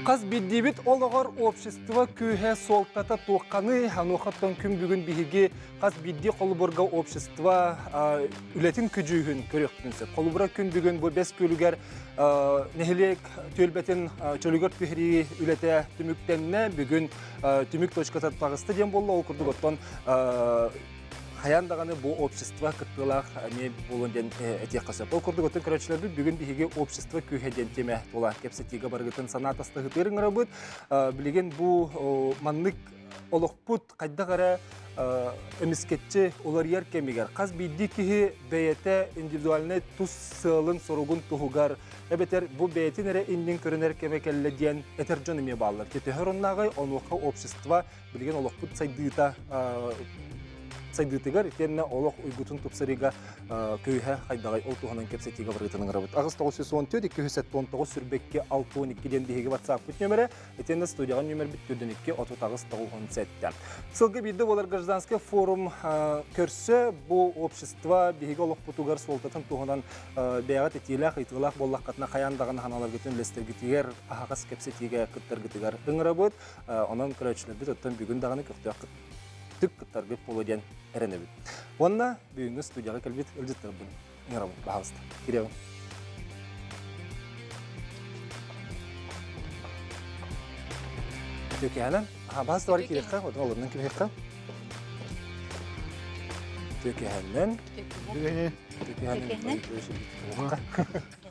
Хас биирдиибит олоҕор общество күүһэ суолтата туохханый? Онуохаттан күн бүгүн биһиги хас биирдии холобурга общество үлэтин күдьүүһүн көрүөхпүтүн сөп. Холобура күн бүгүн бу Бэс Күөлүгэр нэһилиэк түөлбэтин чөлүгэр түһэрии үлэтэ түмүктэннэ. Бүгүн түмүк точката таҕыста диэн буолла. Ол курдук оттон хайаан даҕаны бу общество кыттыылаах эмиэ буолуон диэн этиэххэ сөп. Ол курдук оттон көрөөччүлэрбит бүгүн биһиги общество күүһэ диэн тиэмэ тула кэпсэтиигэ барыгытын санаа тастаһытыыр ыҥырабыт. Билигин бу маннык олохпут хайдах эрэ эмискэччи уларыйар кэмигэр хас биирдии киһи бэйэтэ индивидуальнай тус сыалын-соругун туһугар эбэтэр бу бэйэтин эрэ иннин көрүнэр кэмэ кэллэ диэн этэр дьон эмиэ бааллар. Төһөр оннааҕай онуоха общество билигин олохпут сайдыыта сайдыытыгар итиэннэ олох уйгутун тупсарыыга күүһэ хайдаҕай ол туһунан кэпсэтиигэ барыытын ыҥырабыт. 8914 279 сүрбэкки 62 диэн биһиги WhatsApp-пыт нөмэрэ итиэннэ студияҕа нөмербит 42 38 97. Сылга биирдэ буолар гражданскай форум көрсө бу общество биһиги олохпутугар суолтатын туһунан бэйэҕит этиилээх ыйытыылаах буоллаххытына хайаан даҕаны ханаларгытын үлэстэргитигэр аһаҕас кэпсэтиигэ кыттаргытыгар ыҥырабыт. Онон көрөөччүлэрбит оттон бүгүн даҕаны көхтөөх түк кыттаргыт буолуо диэн эрэнэбит. Уонна бүгүҥҥү студияҕа кэлбит ыалдьыттарбын ыҥырабын, баһаалыста. Кириэҕиҥ. Түкэһэнэн, баһаалыста бары кириэххэ, отон олорунан кириэххэ. Түкэһэнэн. Түкэһэнэн.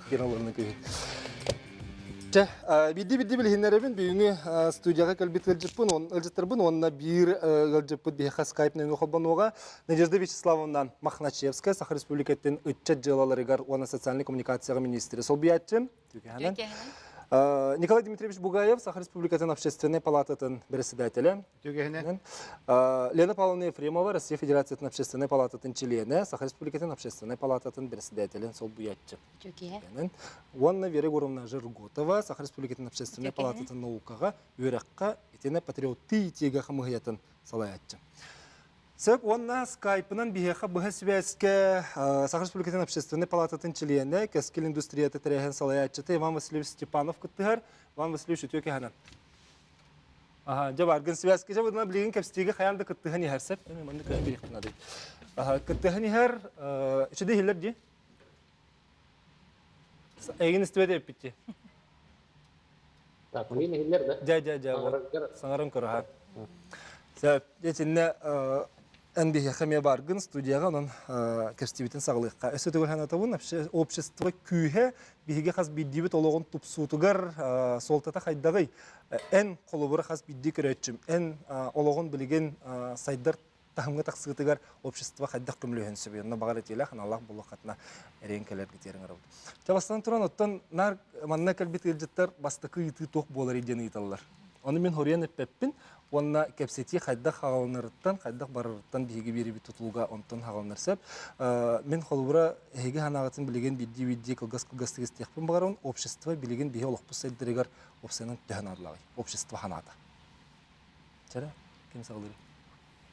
Кириэххэ олорунан кириэххэ. Чэ, биирдии-биирдии билиһиннэрэбин. Бүгүҥҥү студияҕа кэлбит ыалдьыппын, ыалдьыттарбын уонна биир ыалдьыппыт биһиэхэ скайп нөҥүө холбонуоҕа. Надежда Вячеславовна Мохначевская, Саха Республикатын ыччат дьыалаларыгар уонна социальнай коммуникацияҕа министрэ солбуйааччы. Түгэһэнэн. Николай Дмитриевич Бугаев, Саха Республикатын общественной палататын председателэ. Түгэһинэн. Лена Павловна Ефремова, Россия Федерациятын общественной палататын чилиэнэ, Саха Республикатын общественной палататын председателин солбуйааччы. Уонна Вера Егоровна Жерготова, Саха Республикатын общественной палататын наукаҕа, үөрэххэ, итинэ патриоттыы иитиигэ хамыһыйатын салайааччы. Сөп уонна скайпынан биһиэхэ быһа сибээскэ Саха Республикатын общественной палататын чилиэнэ, Кэскил индустрията тэрээһин салайааччыта Иван Васильевич Степанов кыттыһар. Иван Васильевич үтүө кэһэнэн. Аха, дьэ баргын связка дьэ быдына билигин кэпсэтиигэ хайаан да кыттыһан иһэр сөп. Эми маннык көрөн бириэхпин надо. Аха, кыттыһан иһэр, үчүгэй иһиллэр дии. Эйигин истибэт эппитти. Так, мин иһиллэр да? Дьэ, дьэ, дьэ, вот. Саҥаран көрөһө. Сөп. Итиннэ эн биһиэхэ эмиэ баргын студияҕа онон кэпсэтиибитин саҕалыахха. Өссө төгүл санатабын, общество күүһэ биһиги хас биирдиибит олоҕун тупсуутугар суолтата хайдаҕый? Эн холобура хас биирдии көрөөччүм, эн олоҕун билигин сайдар таһымҥа тахсыытыгар общество хайдах көмөлөһүөн сөбүй? Онно баҕар этиилээх, аналлаах буоллаххытына эрэйин кэлэргитигэр ыҥырабыт. Чэ, бастатан туран, оттон наар манна кэлбит ыалдьыттар бастакы ыйытыы туох буоларый диэн ыйыталлар. Ону мин хоруйан эппэппин уонна кэпсэтии хайдах хаҕаланарыттан, хайдах барарыттан биһиги биэрибит тутулуга онтон хаҕаланар сөп. Мин холобура эһиги санааҕытын билигин биирдии-биирдии кылгас-кылгастык истиэхпин баҕарабын. Общество билигин биһи олохпут сайдарыгар уопсайынан төһө наадалааҕый? Общество санаата. Чэрэ, ким саҕалыыр?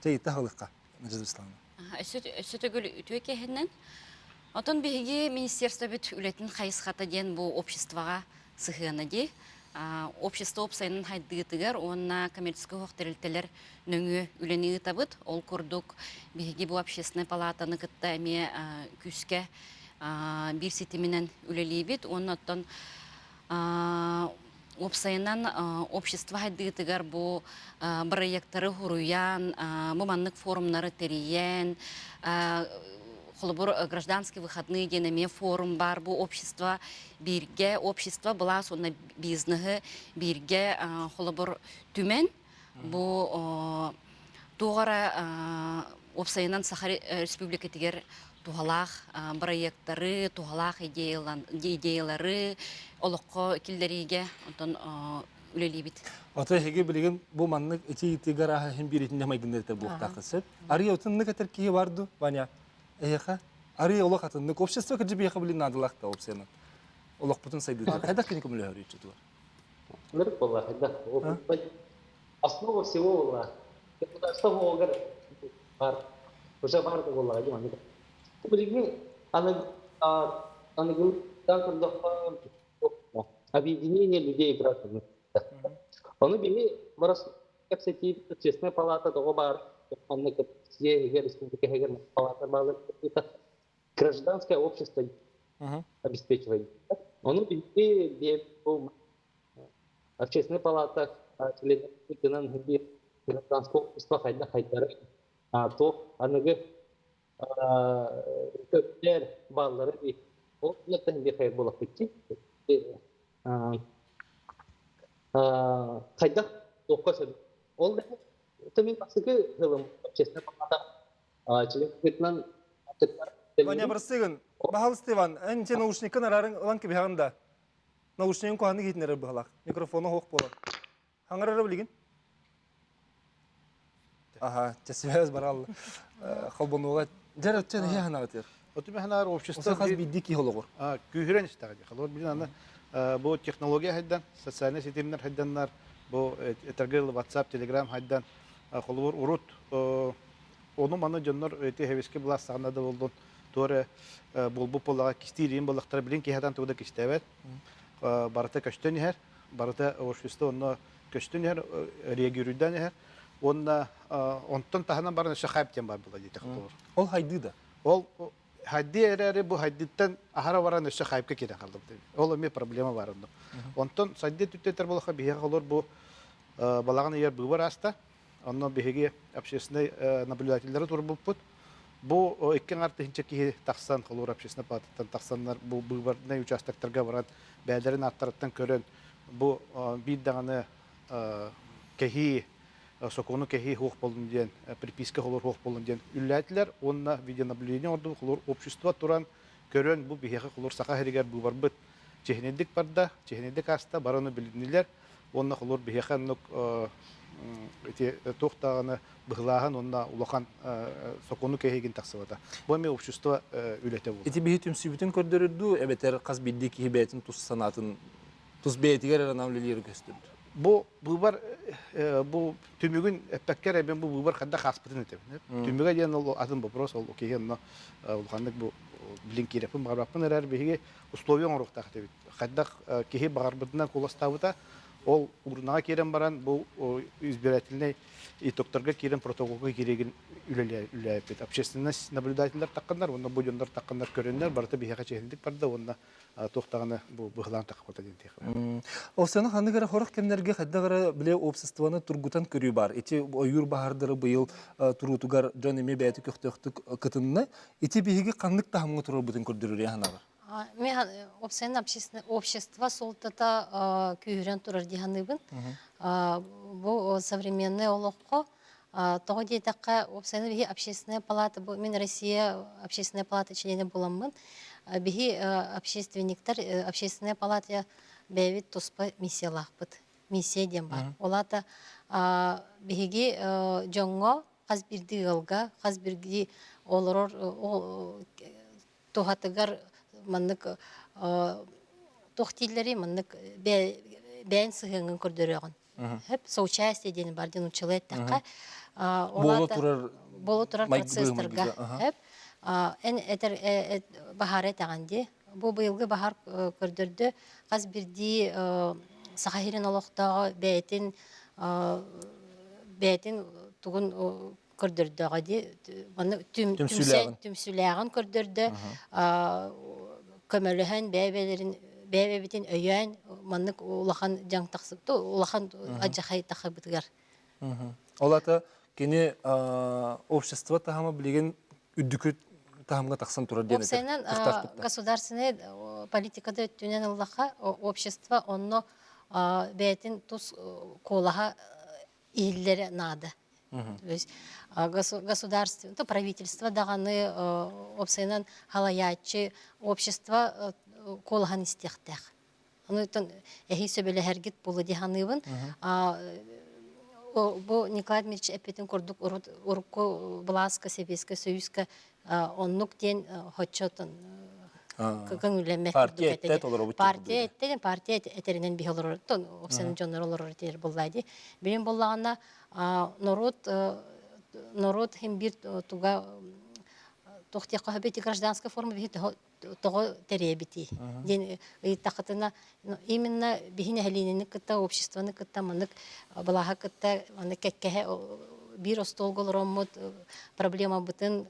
Чэ, иттэ аһылыкка, Надежда Вячеславовна. Өссө төгүл үтүө киэһэнэн. Отон биһиги министерствобыт үлэтин хайысхата диэн бу обществоҕа сыһыана дии. Общество уопсайынан хайдыытыгар уонна коммерческий оһох тэрилтэлэр нөҥүө үлэни ыытабыт. Ол курдук биһиги бу общественнай палатаны кытта эмиэ күүскэ биир ситиминэн үлэлиибит уонна оттон Уопсайынан, общество хайдыытыгар бу бырайыактары хуруйан, бу маннык форумнары тэрийэн, холобур, гражданские выходные диэн эмиэ форум баар. Бу общество бииргэ, общество былаас уонна бизнеһы бииргэ холобур түмэн, бу туох эрэ уопсайынан Саха Республикатыгар туһалаах бырайыактары, туһалаах идеялары олоххо киллэриигэ онтон үлэлиибит. Ото эһиги билигин бу маннык ити итигэр аһа иһин биир итиннэ майгыннар этэр буолуохтааххыт сөп. Арый отуннук этэр киһи бар ду, Ваня? Эһиэхэ? Арый олох атыннык общество кырдьы биһиэхэ билин наадалаах да опцияны. Олохпутун сайдыытыгар. Хайдах кини көмөлөһөр үччүтүгэр? Ынырык буолла, хайдах. Основа всего буолла. Государство оҕугар бар. Уже бар да буоллаҕа дии маннык. Билигин аны аныгылыктан көрдөххө объединение людей граждан. Ону биһи барас кэпсэтии общественная палата тоҕо баар манна кэпсиэ республика иһигэр палата баалар гражданское общество обеспечивает. Ону биһиги общественная палата членынан гражданское общество хайда хайдары туох аныгы көптөр бааллары ол би хайыр буолаппытчы хайдах туохха сөп ол да мин бастакы сылым общественная палата член быһыытынан Ваня Барсыгын, баһалысты Иван, эн те наушникын арарын ылан кэбиһэҕин да. Наушнигын куһаны киһитинэрэр быһалаах. Микрофону хоох буолар. Хаҥарара билигин? Аха, чэсибээс баралла. Холбонуга дьэр өттөн иһи ханаҕытыр. Оту ханаар общество хас биирдии киһи олоҕур. Күүһүрэн истэҕэ дии. Холобур билин аны бу технология хайдан, социальнай ситимнэр хайданнар, бу этэргэ WhatsApp, Telegram хайдан, холобур урут ону маны дьоннор эти хэвиске былаас саҕана да болдун туора буолбут буоллаҕа кистиир буоллахтара билин киһи тугу да кистээбэт барыта көстөн иһэр барыта общество онно көстөн иһэр реагируйдан иһэр уонна онтон таһынан баран өссө хайп диэн бар була диэтэх ол хайдыы да ол хайдыы эрээри бу хайдыттан аһара баран өссө хайпка киирэн хаалбыт ол эмиэ проблема бар онно онтон сайдыы түттэтэр буоллахха биһиэхэ олор бу балаҕан ыйар быыбар ааста Онно биһиги общественнай наблюдателлэри турбуппут. Бу икки аҥар тыһыынча киһи тахсан, холуур общественнай палататтан тахсаннар бу быыбарнай участоктарга баран бэйэлэрин ааттарыттан көрөн бу биир даҕаны кэһии сокуону кэһии суох буоллун диэн приписка холуур суох буоллун диэн үллээтилэр уонна видеонаблюдение оҥордубут холуур общество туран көрөн бу биһиэхэ холуур Саха сиригэр быыбарбыт чиһинэйдик барда, чиһинэйдик ааста, бары ону билиннилэр уонна холуур биһиэхэ оннук ити туох даҕаны быһылааһын уонна улахан сокуону кэһиигин тахсыбата. Бу эмиэ общество үлэтэ буолар. Ити биһи түмсүүбүтүн көрдөрөр дуу, эбэтэр хас биирдии киһи бэйэтин тус санаатын тус бэйэтигэр эрэ анаан үлэлиирэ көстөр дуу? Бу быыбар бу түмүгүн эппэккэ эрэ мен бу быыбар хайдах ааспытын этэбин. Түмүгэ диэн ол атын вопрос, ол киһи онно улаханнык бу билин киирэппин баҕарбаппын эрээр биһиги условия оҥоруохтаах этибит. Хайдах киһи баҕарбытынан куоластаабыта, ол урнаҕа киирэн баран бу избирательнай итогтарга киирэн протоколга кииригин үлэлээбит. Общественность наблюдателлэр тахханнар уонна бу дьоннор тахханнар көрөннөр барыта биһиэхэ чиэһинэйдик барда уонна туох даҕаны бу быһылаан таххыбата диэн тиэхэ. Ол сана ханнык эрэ хорох кэмнэргэ хайдах эрэ бile обществоны тургутан көрүү бар. Ити ойуур баһаардары быйыл туруутугар дьон эмиэ бэйэтэ көхтөөхтүк кытынна. Ити биһиги ханнык таһымҥа турарбытын көрдөрөр санаабар. Мен общественное общество суолтата күүһүрэн турар дии саныыбын. Бу современный олоххо тоҕо диэтэххэ, уопсайынан биһи общественная палата, бу мин Россия общественная палата членэ буоламмын, биһи общественниктар общественная палата бэйэбит туспа миссиялаахпыт. Миссия диэн баар. Ол аата биһиги дьоҥҥо хас биирдии ыалга, хас биирдии олорор туһатыгар маннык туох дииллэрий маннык бэйэн сыһыаҥҥын көрдөрөҕүн. Хөп соучастие диэн бар диэн училы эттэххэ буола турар буола турар процесстарга хөп эн этер баһаары этэҕин дии бу быйылгы баһаар көрдөрдө хас биирдии Саха сирин олохтооҕо бэйэтин бэйэтин тугун көрдөрдөҕө дии манна түмсүүлээҕин көрдөрдө көмөлөһөн бэйэ-бэйэлэрин бэйэ-бэйэбитин өйөөн маннык улахан дьаҥ тахсыбыт улахан адьахай тахсыбытыгар Ол ата кини общество таһыма билигин үрдүкү таһымҥа тахсан турар диэн Уопсайынан государственный политикада өттүнэн ыллаха общество онно бэйэтин тус куолаһа иһиллэрэ наада. То есть государство, то правительство даҕаны уопсайынан халайааччы общество куолаһан истиэхтээх. Ону эһи сөбүлэһэргит буолуо дии саныыбын. Бу Николай Дмитриевич эппитин курдук урукку былааска, Сэбиэскэй Союзка Оннук диэн хоччотон көҥүллэммэт Партия этте толоробут Партия этте партия этэринэн биһи олорор опсанын дьоннор олорор этер булла ди. Билин боллаҕына норуот норуот хим бир туга тохтиэххэ хөбөти гражданская форма биһи тоҕо тэрийэбитий диэн ыйыттаххытына именно биһи нэһилиэнньэни кытта обществоны кытта маннык былааһы кытта маннык кэккэһэ биир остуолга олороммут проблемабытын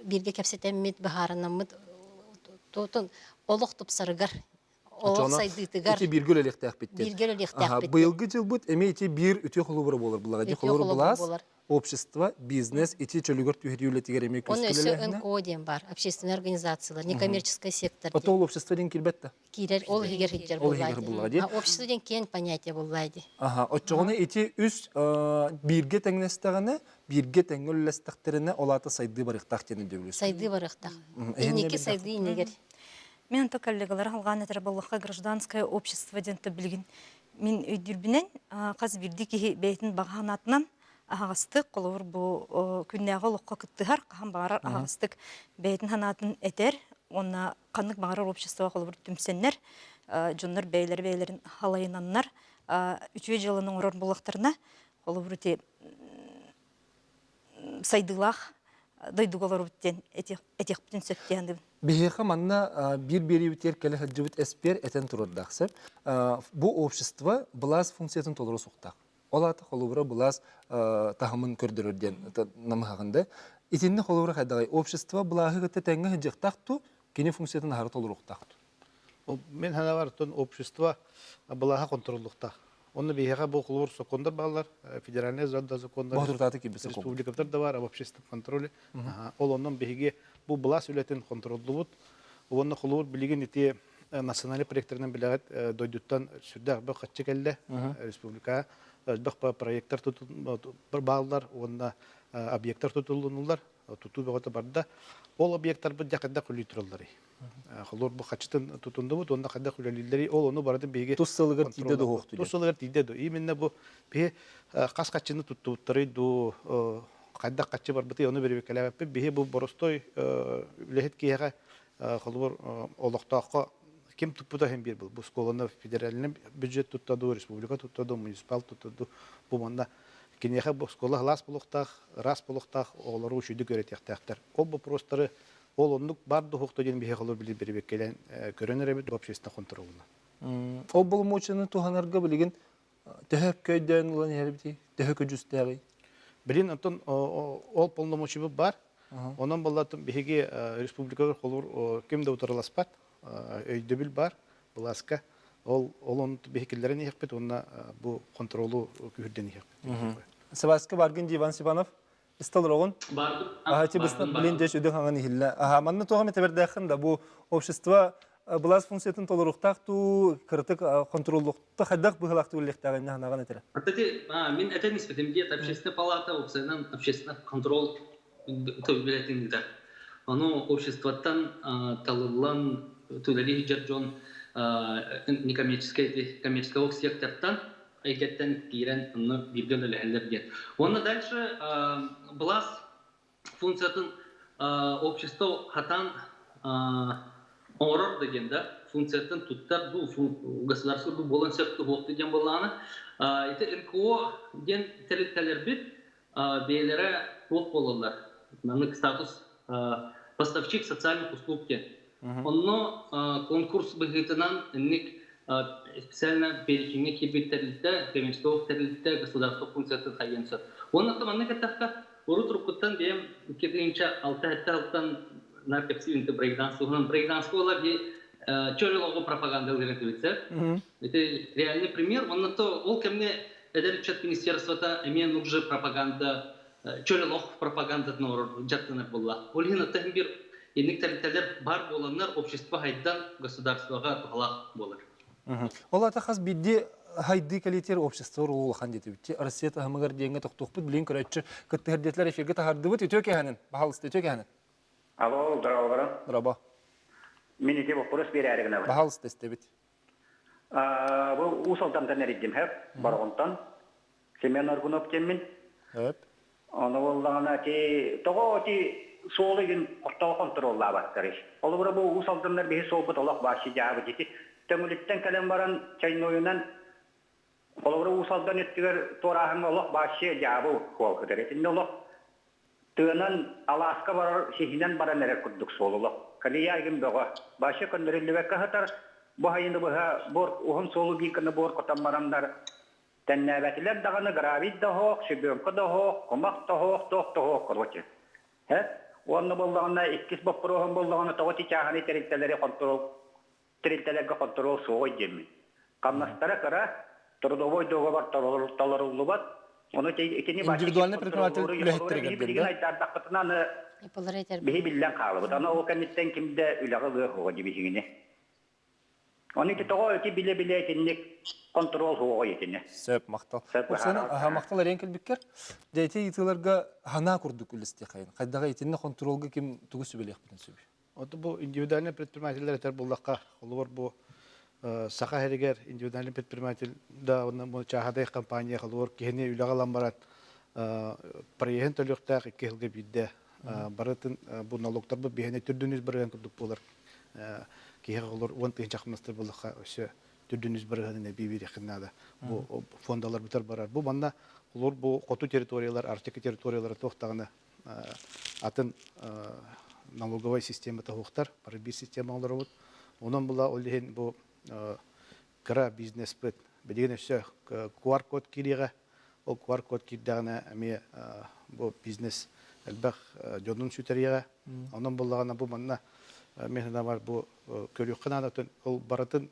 бииргэ кэпсэтэммит быһаарынаммыт тотун олох тупсарыгар олох сайдыытыгар ити бииргэ үлэлиэхтээхпит бииргэ үлэлиэхтээхпит быйылгы дьылбыт эмиэ ити биир үтүө холобура буолар буллаҕа ди холобур былаас общество, бизнес ити чөлүгэр түһэрии үлэтигэр эмиэ Он өссө НКО диэн бар, общественная организациялар, некоммерческий сектор. Ото ол общество диэн кирбэт да? Киирэр, ол иһигэр сылдьар Ол иһигэр булла дии. Общество диэн киэн понятие булла дии. Аха, оччоҕуна ити үс бииргэ тэҥнэстэҕинэ, бииргэ тэҥҥэ үлэлэстэхтэринэ, ол аата сайдыы барыахтаах диэн өйдөбүлү. Сайдыы барыахтаах. Инники сайдыы иннигэр. Мен онто коллегалар халгаан этэр боллохха гражданское общество диэн билигин Мин өйдүүрбүнэн, хас биирдии киһи бэйэтин баҕа санаатынан аһаҕастык, холобур, бу күннээҕи олоххо кыттыһар, хаһан баҕарар аһаҕастык бэйэтин санаатын этэр уонна ханнык баҕарар обществоҕа холобур түмсэннэр, дьоннор бэйэлэрэ бэйэлэрин халайынаннар үчүгэй дьыаланы оҥорор буоллахтарына, холобур, ити сайдыылаах дойдуга олоробут диэн этиэхпитин сөп диэн Биһиэхэ манна биир биэриибитигэр кэлэ сылдьыбыт эспиэр этэн турардаах сөп. Бу общество былаас функциятын толору суохтаах. Ол аата холобура былаас таһымын көрдөрөр диэн намыһаҕын да. Итиннэ холобура хайдаҕай общество былааһы кытта тэҥҥэ сылдьыахтаах ту, кини функциятын аһара толоруохтаах ту. Мин санаабар общество былааһа контроллуохтаах. Онно биһиэхэ бу холобур сокуондар бааллар, федеральный да законнар, республикалар да бар, об общественном контроле. Ол онон биһиги бу былаас үлэтин контроллубут. Уонна холобур билигин ити национальный проекттарынан билэҕит дойдуттан сүрдээх элбэх хаччы кэллэ республика элбэх проекттар бааллар уонна объекттар тутуллунулар тутуу бөҕөтө барда. Ол объекттарбыт дьэ хайдах үлүү туралларый? Холур бу хачытын тутундубут уонна хайдах үлэлииллэрий ол ону барытын биһиги тус сылыгар тиийдэ дуһуохту тус сылыгар тиийдэ ду именно бу биһи хас хаччыны туттубуттарый ду хайдах хаччы барбытый ону бирибиккэлээбэппит биһи бу боростой үлэһит киһиэхэ холобур олохтооххо ким туппута иһин биир бу школаны федеральный бюджет тутта ду республика тутта ду муниципал тутта ду бу манна киниэхэ бу школа халаас буолуохтаах ыраас буолуохтаах оҕолору үчүгдүк үөрэтиэхтээхтэр ол боппуруостары Ол оннук бар дуһукта диэн биһиэхэ олор били бирибиккэлэн көрөн эрэбит общественный контролуна. Ол боломуочуйаны туһанарга билигин төһө өйдөөн ылан иһэрбитий? Төһө көдьүүстээҕий? Билин онтон ол полномочиябыт бар. Онон боллатын биһиги республикалар холур ким да утарыласпат өйдөбүл бар былааска. Ол ол он биһикиллэрин иһэхпит уонна бу контролу күүһүрдэн иһэхпит. Сыбааска баргын Иван Степанов Истолороҕун. Аха блин дьэ үдүн хаҥан иһиллэ. Аха манна туох эмэ тэбэрдээххин да бу общество былаас функциятын толоруохтаах туу кыратык контроллуохта хайдах быһылаах түүллэхтээҕин ханаҕын этэрэ. Кстати, мин этэн испитим диэт общественная палата уопсайынан общественный контроль билэтин ыытар. Ону обществоттан талыллан түлэлии сылдьар дьон некоммерческий коммерческий сектортан эйгэттэн киирэн онно бииргэ үлэлэһэллэр диэн. Уонна дальше былаас функциятын общество хатан оҥорор да диэн да функциятын туттар дуу государство дуу буолан сөп туһуохту диэн буоллаҕына ити НКО диэн тэрилтэлэрбит бэйэлэрэ туох буолаллар маннык статус поставщик социальных услуг диэн Онно конкурс быһыытынан инник специально перечиҥҥэ киирбит тэрилтэ, коммерческай тэрилтэ государство функциятын хайыан сөп. Уонна маннык эттэххэ, урут уруккуттан бэйэм 2006 сылтан наркопсивинты брейкданс туһунан брейкданс буолар дии чөл олоҕу пропагандалыыр этибит сөп. Это реальный пример. Онно то ол кэмҥэ эдэр ыччат министерствота эмиэ нужно пропаганда чөл олох пропагандатын оҥорор дьарыктанар буолла. Ол иһин оттон биир инник тэрилтэлэр баар буоланнар общество хайдан государствоҕа туһалаах буолар. Ол ата хас биирдии хайдыы кэлиитигэр общество улахан диэтибит. Россия таһымыгар диэҥҥэ тохтуохпут билин көрөөччү кыттыһар диэтилэр эфиргэ таһардыбыт. Үтүө кэһэнин, баһалыста үтүө кэһэнин. Алло, здорово. Здорово. Мин ити вопрос берээри гынабын. Баһалыста истэбит. Бу Уус Алдантан эрийдим, хэп, Бороҕонтон. Семен Аргунов диэммин. Хөп. Ону буоллаҕына ити тоҕо ити суолу игин тоҕо хонтуруоллаабаттарый? Холобура бу Уус Алданнар биһи суолбут олох бааччы дьаабыт ити Төҥүлүттэн кэлэн баран Чайнойунан холобура Уус Алдан өттүгэр туорааһыҥҥа олох бааччы дьаабы суол кытар. Итиннэ олох тыанан алааска барар сиһинэн баран эрэр курдук суол олох. Колея игин бөҕө. Бааччы көннөрүллүбэккэ сытар. Бу сайыны быһа буор уһун суолу биир гына буор кутан бараннар Тэннээбэтилэр даҕаны гравий да оһох, щебенка да оһох, кумах да оһох, туох да оһох, короче. Һэ? Уонна буоллаҕына иккис боппуруоһум буоллаҕына тоҕо ити чааһынай тэрилтэлэри хонтуруол тэрилтэлэргэ хонтуруол суоҕуй диэммин. Хамнастара кыра, трудовой договор толоруллубат. Ону итини Индивидуальный предприниматель үлэһиттэригэр билигин айдаардахпытына аны биһи биллэн хаалабыт. Аны ол кэнниттэн ким да үлэҕэ ылыа суоҕа дибиһигини. Ону ити тоҕо ити билэ-билэ итинник контрол суоҕуй итини. Сөп, махтал. Оксана, аха махтал эриэн кэлбиккэр. Дьэ ити ыйытыыларга ханаа курдук үллэстиэххэйин. Хайдаҕа итиннэ хонтуруолга ким тугу сүбэлиэхпитин сөбүй? Ото бу индивидуальный предпринимателлэр этэр буллахха, холобур бу Саха сиригэр индивидуальный предприниматель да уонна чааһынай компания холобур киһини үлэҕэ ылан баран проеһын төлүөхтээх икки сылга биирдэ барытын бу налогтарбыт биһиэнэ түрдүнүс бырыһыан курдук буолар киһиэхэ олор 10 000 хамнастар буоллахха өссө түрдүнүс бырыһыанын эбии биэриэххин наада бу фондалар бүтэр барар бу манна олор бу хоту территориялар арктика территориялара туох даҕаны атын налоговай система тоһуохтар бары биир система олоробут онон була ол иһин бу кыра бизнеспит билигин өссө QR-код киириэҕэ Ол QR-код киирдэҕинэ эмиэ бу бизнес элбэх дьонун сүтэриэҕэ. Онон буоллаҕына бу манна мин санаабар бу көрүөххэ наадатын ол барытын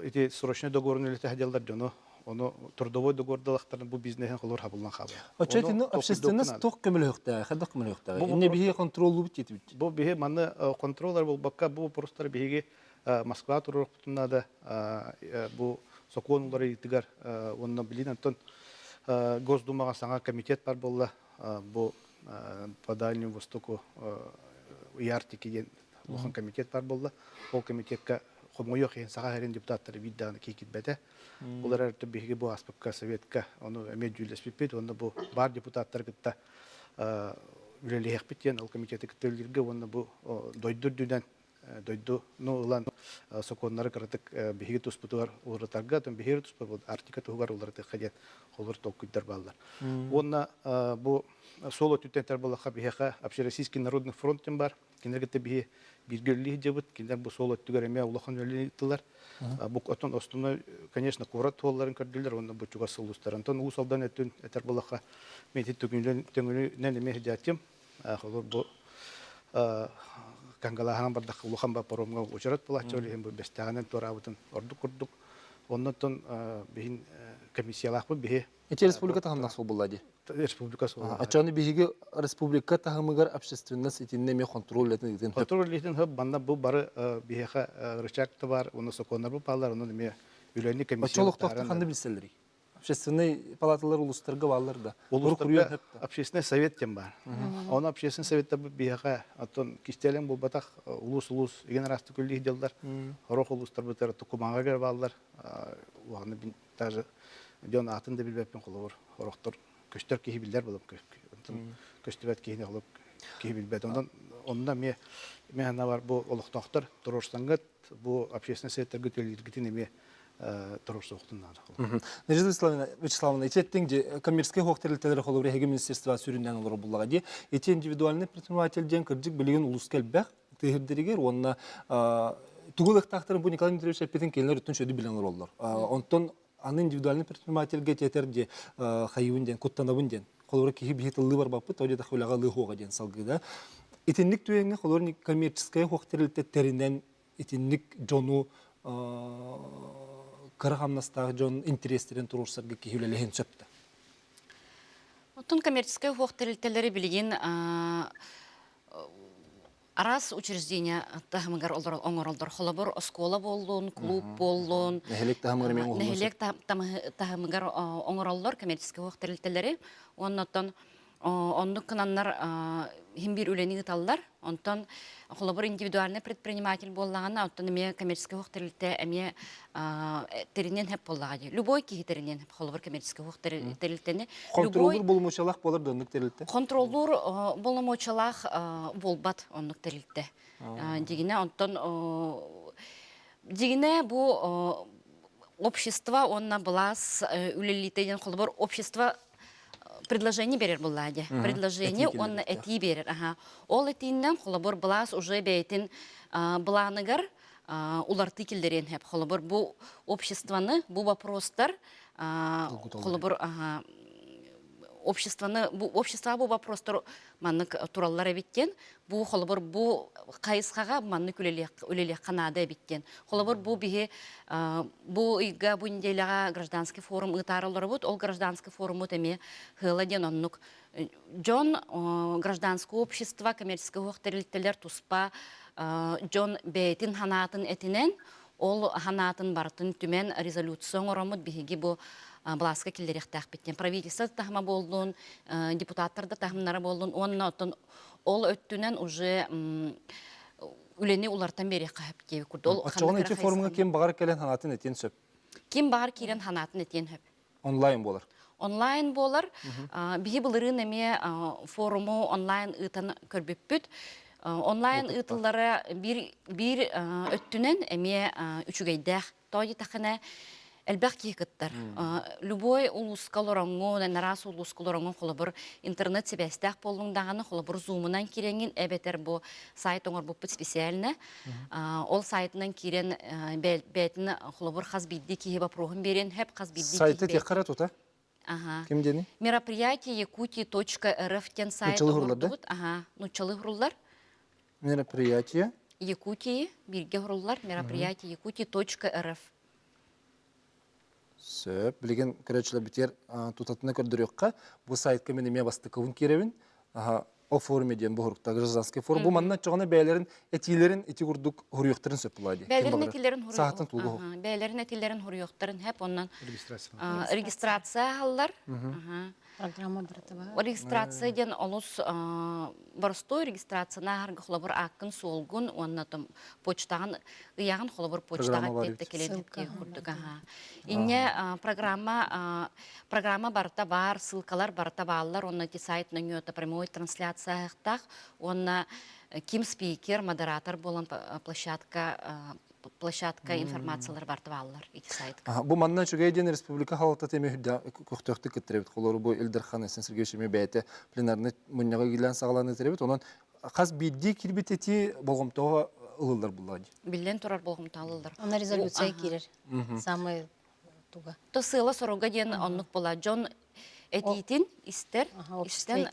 ити срочный договорун үлэтэ сылдьаллар дьону ону трудовой договордалахтарын бу бизнеһин холур хабыллан хаалар. Оччо итини общественность туох көмөлөһүөхтээх, хайдах көмөлөһүөхтээх? Инне биһиги контроллуубут диэтибит. Бу биһи манны контроллар буолбакка бу вопростары биһиги Москва туруорукпутун наада бу сокуон уларыйыытыгар уонна билин онтон Госдумаҕа саҥа комитет бар буолла бу по Дальнему Востоку и Арктике диэн улахан комитет бар буолла. Ол комитекка хомойуох иһин Саха сирин депутаттара биир даҕаны киһи киирбэтэ. Ол эрээри биһиги бу ааспыкка советка ону эмиэ дьүүллэспиппит уонна бу баар депутаттары кытта үлэлиэхпит диэн ол комитеты кытта үлэлииргэ уонна бу дойду үрдүнэн дойдуну ылан сокуоннары кыратык биһиги туспутугар уларытарга, биһиги туспут Арктика туһугар уларытыахха диэн холобур толкуйдар бааллар. Уонна бу суол өттүттэн этэр буоллахха биһиэхэ Общероссийский народный фронт диэн бар. Кинилэр кытта биһи бииргэ үлэлии сылдьабыт. Кинилэр бу суол өттүгэр эмиэ улахан үлэни ыыттылар. Бу оттон основной, конечно, куорат суолларын көрдүлэр уонна бу чугас улуустар. Онтон Уус Алдан өттүн этэр буоллахха, мен ити төҥүлүнэн эмиэ сылдьааччым. Холобур бу Кангалааһынан бардахха улахан ба паромҥа уочарат буолааччы ол иһин бу бэстээҕинэн туораабытын ордук курдук. Оннуттан биһин комиссиялаахпыт биһи Ити республика таһымнаах суол буолла дии. Республика суола. Оччону биһиги республика таһымыгар общественность итиннэ эмиэ контроль үлэтин ыытын Контроль үлэтин хөп банна бу бары биһиэхэ рычаг да бар, уонна сокуоннар бу бааллар, онон эмиэ үлэни комиссия Оччо олохтоохтор ханна билсэллэрий? Общественный палаталар улуустарга бааллар да. Улуустарга общественный совет диэн баар. Оны общественный советтар биһиэхэ оттон кистэлэҥ буолбатах улуус-улуус igen араастык үллии дьаллар. Хорох улуустарбытыгар Тукумаҥа бааллар. Уонна даже дьон аатын да билбэппин холобур хорохтор көстөр киһи биллэр буолуп көстүбэт киһини холоп киһи билбэт. Онон онно эмиэ эмиэ бар бу олохтоохтор туруорсаҥҥыт бу общественный советтарга төлүүргүтүн эмиэ туруорсуохтун наада. Надежда Вячеславовна, Вячеславовна, ити эттиҥ дии, коммерческий хуох тэрилтэлэри холобур эһиги министерство сүрүннээн олорор буллаҕа дии. Ити индивидуальный предприниматель диэн кырдьык билигин улууска элбэх тыаһырдэригэр уонна тугу ылыахтаахтарын бу Николай Дмитриевич эппитин кинилэр өттүн сөдү билэн олороллор. Онтон аны индивидуальный предпринимательгэ тиэтэр дии хайыбын диэн, куттанабын диэн. Холобура киһи биһи тыллыы барбаппыт, то диэтэх үлэҕэ ылыы хуоҕа диэн салгыыда. Итинник түгэҥҥэ холобур коммерческай хуох тэрилтэ тэринэн итинник дьону кыра хамнастаах дьон интэриэстэрин туруорсарга киһи үлэлэһин сөп да? Оттон коммерческай уһуох тэрилтэлэри билигин араас учреждение таһымыгар оҥороллор. Холобур, оскуола буоллун, клуб буоллун, нэһилиэк таһымыгар эмиэ нэһилиэк таһымыгар оҥороллор коммерческай уһуох тэрилтэлэри. Оннотон. Оннук гынаннар иһин биир үлэни ыыталлар. Онтон холобур индивидуальный предприниматель буоллаҕына, оттон эмиэ коммерческий уох тэрилтэ эмиэ тэриниэн сөп буоллаҕа дии. Любой киһи тэриниэн сөп холобур коммерческий уох тэрилтэни. Хонтуруоллуур боломуочуйалаах буолар да оннук тэрилтэ? Хонтуруоллуур боломуочуйалаах буолбат оннук тэрилтэ. Дигинэ онтон дигинэ бу общество уонна былаас үлэлиитэ диэн холобур общество предложение берер буллаа дии. Предложение уонна этии берер. Аха. Ол этииннэн холобур былаас уже бэйэтин былааныгар улартыы киллэриэн сөп. Холобур бу обществоны, бу вопростар холобур обществоны бу общество бу вопростар маннык тураллар эбит диэн бу холобур бу хайысхаҕа маннык үлэлиэххэ наада эбит диэн холобур бу биһи бу ыйга бу неделяҕа гражданский форум ыытаары олоробут ол гражданский форуммут эмиэ хыала диэн оннук дьон гражданское общество коммерческай уох тэрилтэлэр туспа дьон бэйэтин ханаатын этинэн ол ханаатын барытын түмэн резолюция оҥороммут биһиги бу былааска киллэриэхтээхпит диэн правительство таһыма буоллун депутаттар да таһымнара буоллун уонна оттон ол өттүнэн уже үлэни улартан биэриэххэ сөп диэбит курдук. Ол Оччоҕуна ити форумҥа ким баҕар кэлэн ханаатын этиэн сөп. Ким баҕар киирэн ханаатын этиэн сөп. Онлайн буолар. Онлайн буолар. Биһи былырыын эмиэ форуму онлайн ыытан көрбүппүт. Онлайн ыытыллара биир биир өттүнэн эмиэ үчүгэйдээх. Тоҕо диэтэххинэ, элбэх киһи кыттар. Любой улууска олороҥҥун, араас улууска олороҥҥун, холобур, интернет сибээстээх буоллуҥ даҕаны, холобур, зумунан киирэҥҥин, эбэтэр бу сайт оҥорбуппут специально. Ол сайтынан киирэн бэйэтин холобур хас биирдии киһи вопроһун биэриэн сөп, хас биирдии Сайты тиэххэ эрэ тута. Ага. Ким диэний? Мероприятие якутии.рф диэн сайт Нуччалыы хуруллар да? оҥордубут. Ага, нуччалыы хуруллар. Мероприятие. Якутии бииргэ хуруллар. Мероприятие якутии.рф. Сөп. Билигин көрөөччүлэр битиэр тутатына көрдөрүөххэ. Бу сайтка мин эмиэ бастакыбын киирэбин. Аха, о форуме диэн бу хоруктаа гражданский форум. Бу манна чоҕуна бэйэлэрин этиилэрин ити курдук хоруйуохтарын сөп буолаа дии. Бэйэлэрин этиилэрин Саһаттан тулугу. Бэйэлэрин этиилэрин хоруйуохтарын сөп. Онон Регистрация. регистрация аһаллар. Программа барыта бар. Регистрация диэн олус боростуой регистрацияны ааһарга холобур ааккын суолгун уонна там почтаҕын ыйаҕын холобур почтаҕа тиэтте кэлэн курдук аха. Инньэ программа программа барыта баар, ссылкалар барыта бааллар, уонна ити сайт нөҥүө прямой трансляция аһыктаах уонна ким спикер, модератор буолан площадка площадка информациялар барыта бааллар ити сайтка. Бу манна үчүгэй диэн республика халалтата эмиэ көхтөөхтүк кыттар эбит. Холобур бу Ил Дархан Айсен Сергеевич эмиэ бэйэтэ пленарный мунньаҕы иилээн саҕалаан ыытар эбит. Онон хас биирдии киирбит этии болҕомтоҕо ылыллар буллаҕа дии. Биллэн турар болҕомто ылыллар. Онно резолюция киирэр. Самый туга. То сыала-соруга диэн оннук була. Дьон этиитин истэр, истэн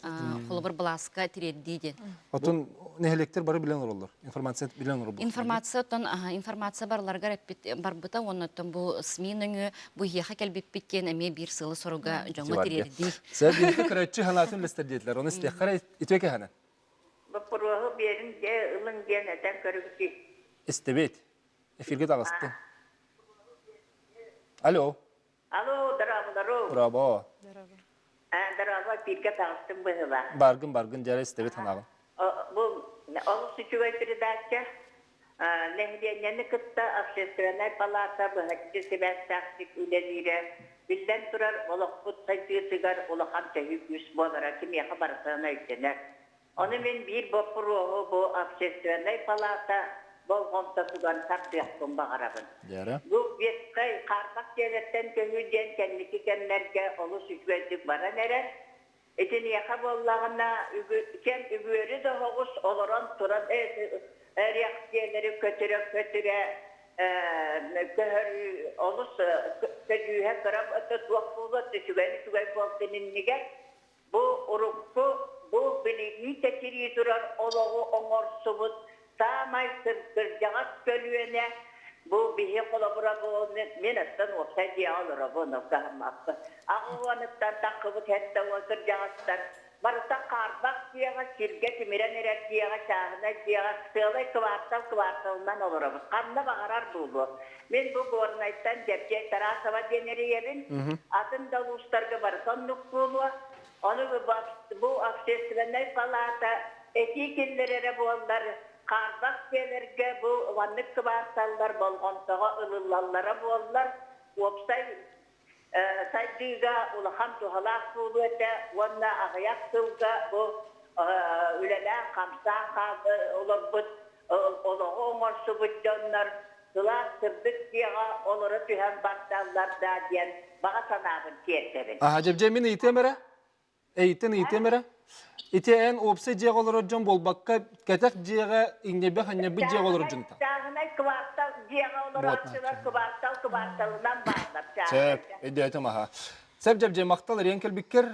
холобур былааска тириэрдии диэн. Отон нэһилиэктэр бары билэн олороллор. Информация билэн олорбут. Информация оттон информация барыларыгар эппит барбыта уонна оттон бу СМИ нөҥүө бу иһиэхэ кэлбиппит диэн эмиэ биир сыалы-соруга дьоҥҥо тириэрдии. Сэ бииргэ көрөөччү санаатын үллэстэр диэтилэр. Оны истиэххэ үтүө кэһэнэ. Боппуруоһу биэрин дьэ ылыҥ диэн этэн көрүбүтүй. Истэбит. Эфиргэ таҕыстым. Алло. Алло, дорооболору. Браво. Дорообо, эфиргэ таҕыстым быһыылаах. Баргын, баргын, дьара истэбит ханаҕын. Бу олус үчүгэй передача. Нэһилиэнньэни кытта общественнай палата быһаччы сибээстээхтик үлэлиирэ, биллэн турар, олохпут сайдыытыгар улахан төһүү күүс буолара кимиэхэ барытынан өйдөнөр. Ону мин биир боппуруоһу бу общественнай палата болҕомтотугар тардыахпын баҕарабын. Бу ветскай хаарбах дьиэлэртэн көһүү диэн кэнники кэмнэргэ олус үчүгэйдик баран эрэр. Итиниэхэ буоллаҕына кэм үгүөрү да оһоҕус олорон туран эриэх дьиэлэри көтүрэ-көтүрэ көһөрүү олус көдьүүһэ кыра туох буолуо үчүгэй үчүгэй буолтун иннигэр бу урукку бу билигии тэтирии турар олоҕу оҥорсубут саамай кырдьаҕас көлүөнэ бу биһи холобура бу мин оттон уопсай дьиэҕэ олоробун ол кыһаммаппын 80-ыттан таххыбыт 70 кырдьаҕастар барыта хаарбах дьиэҕэ сиргэ тимирэн эрэр дьиэҕэ чааһынай дьиэҕэ сыалай квартал кварталынан олоробут ханна баҕарар буолуо мин бу Горнайтан Дьэбдьиэй Тарасова диэн эрийэбин атын да улуустарга барыта оннук буолуо. Ону бу общественнай палата этии киллэрэрэ буоллар, хаарбах дьиэлэргэ бу маннык кыбаарталлар болҕомтоҕо ылыллаллара буоллар, уопсай сайдыыга улахан туһалаах буолуо этэ уонна аҕыйах сылга бу үлэлээн-хамсаан олорбут олоҕу оҥорсубут дьоннор сылаас сырдык дьиэҕэ олоро түһэн бардаллар даа диэн баҕа санаабын тиэрдэбин. Аха, дьэбдьэ мин ыйытыам эрэ. Эйиттэн ыйытыам эрэ. Ити эн уопсай дьиэҕэ олорор дьон буолбакка, кэтэх дьиэҕэ иҥнэйбэх-анньайбыт дьиэҕэ олорор дьон Чааһынай кыбаартал дьиэҕэ олорооччулар кыбаартал кыбаарталынан бааллар. Сөп, өйдөөтүм аха. Сөп дьэбдьэ махтал эриэн кэлбиккэр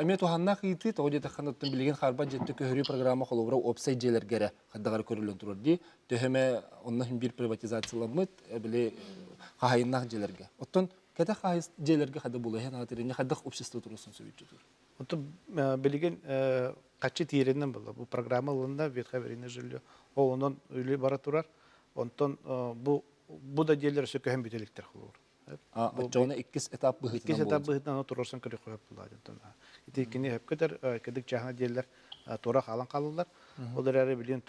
эмиэ туһаннаах ыйытыы тоҕо диэтэххинэ оттон билигин хаарбах дьиэттэ көһөрүү программа холобура уопсай дьиэлэргэ эрэ хайдаҕар көрүллэн турар дии. Төһө эмэ онно иһин биир приватизацияламмыт били хаһайыннаах дьиэлэргэ. Оттон кэтэх хаһайыс дьиэлэргэ хайда булуһан аатырыння хайдах общество туруорсан сөбүччүтүр? Оттон билигин хаччы тиэринэн буолла. Бу программа ылынна ветхое аварийное жилье. Ол онон үлэ бара турар. Онтон бу бу да дьиэлэр өссө көһөн бүтэ иликтэр холобур. Оччоҕуна иккис этап быһыытынан Иккис этап быһыытынан туруорсан көрүөххэ сөп буолла дьонтон. Ити иккини сөпкө этэр, кэдик чааһына диэллэр туора хаалан хаалаллар. Ол эрээри билигин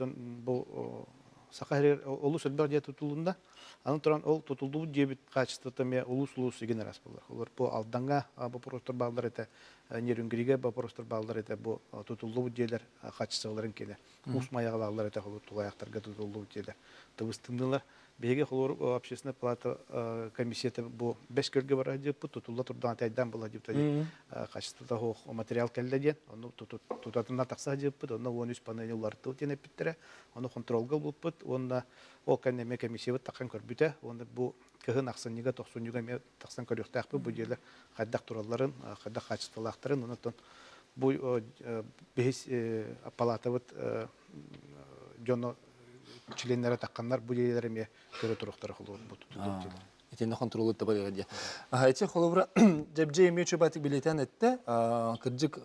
бу Саха сиригэр олус элбэх дьиэ тутулунна. Аны туран ол тутуллубут дьиэбит хаачыстыбата эмиэ улуус-улуус игин араас буолар. Олор бу Алдаҥҥа боппуруостар бааллар этэ, Нерюнгригэ боппуруостар бааллар этэ, бу тутуллубут дьиэлэр хаачыстыбаларын киэнэ. Уус Майаҕа бааллар этэ, холобур, тулаайахтарга тутуллубут дьиэлэр тыбыстыннылар. Биһиги холобур общественная палата комиссията бу бэс көлгө бара сылдьыппыт, тутулла турдаҕына тайдаан була сылдьыбыта качествота суох материал кэллэ диэн, ону тутатына тахса сылдьыппыт, онно 13 панели уларытыы диэн эппиттэрэ, ону хонтуруолга ылбыппыт уонна ол кэннэ эмиэ комиссиябыт тахсан көрбүтэ уонна бу кыһын ахсынньыга, тохсунньуга эмиэ тахсан көрүөхтээхпит бу дьиэлэр хайдах туралларын, хайдах хаачыстыбалаахтарын, онон бу биһис палатабыт дьоно членнэрэ тахханнар бу дьиэлэр эмиэ көрө туруохтара холобур бу тутуллубут дьиэлэр. Итиннэ хонтуруолу табарыга диye. Эти холобура дьэбдьэ эмиэ чөбатык билетен этте. Кырдьык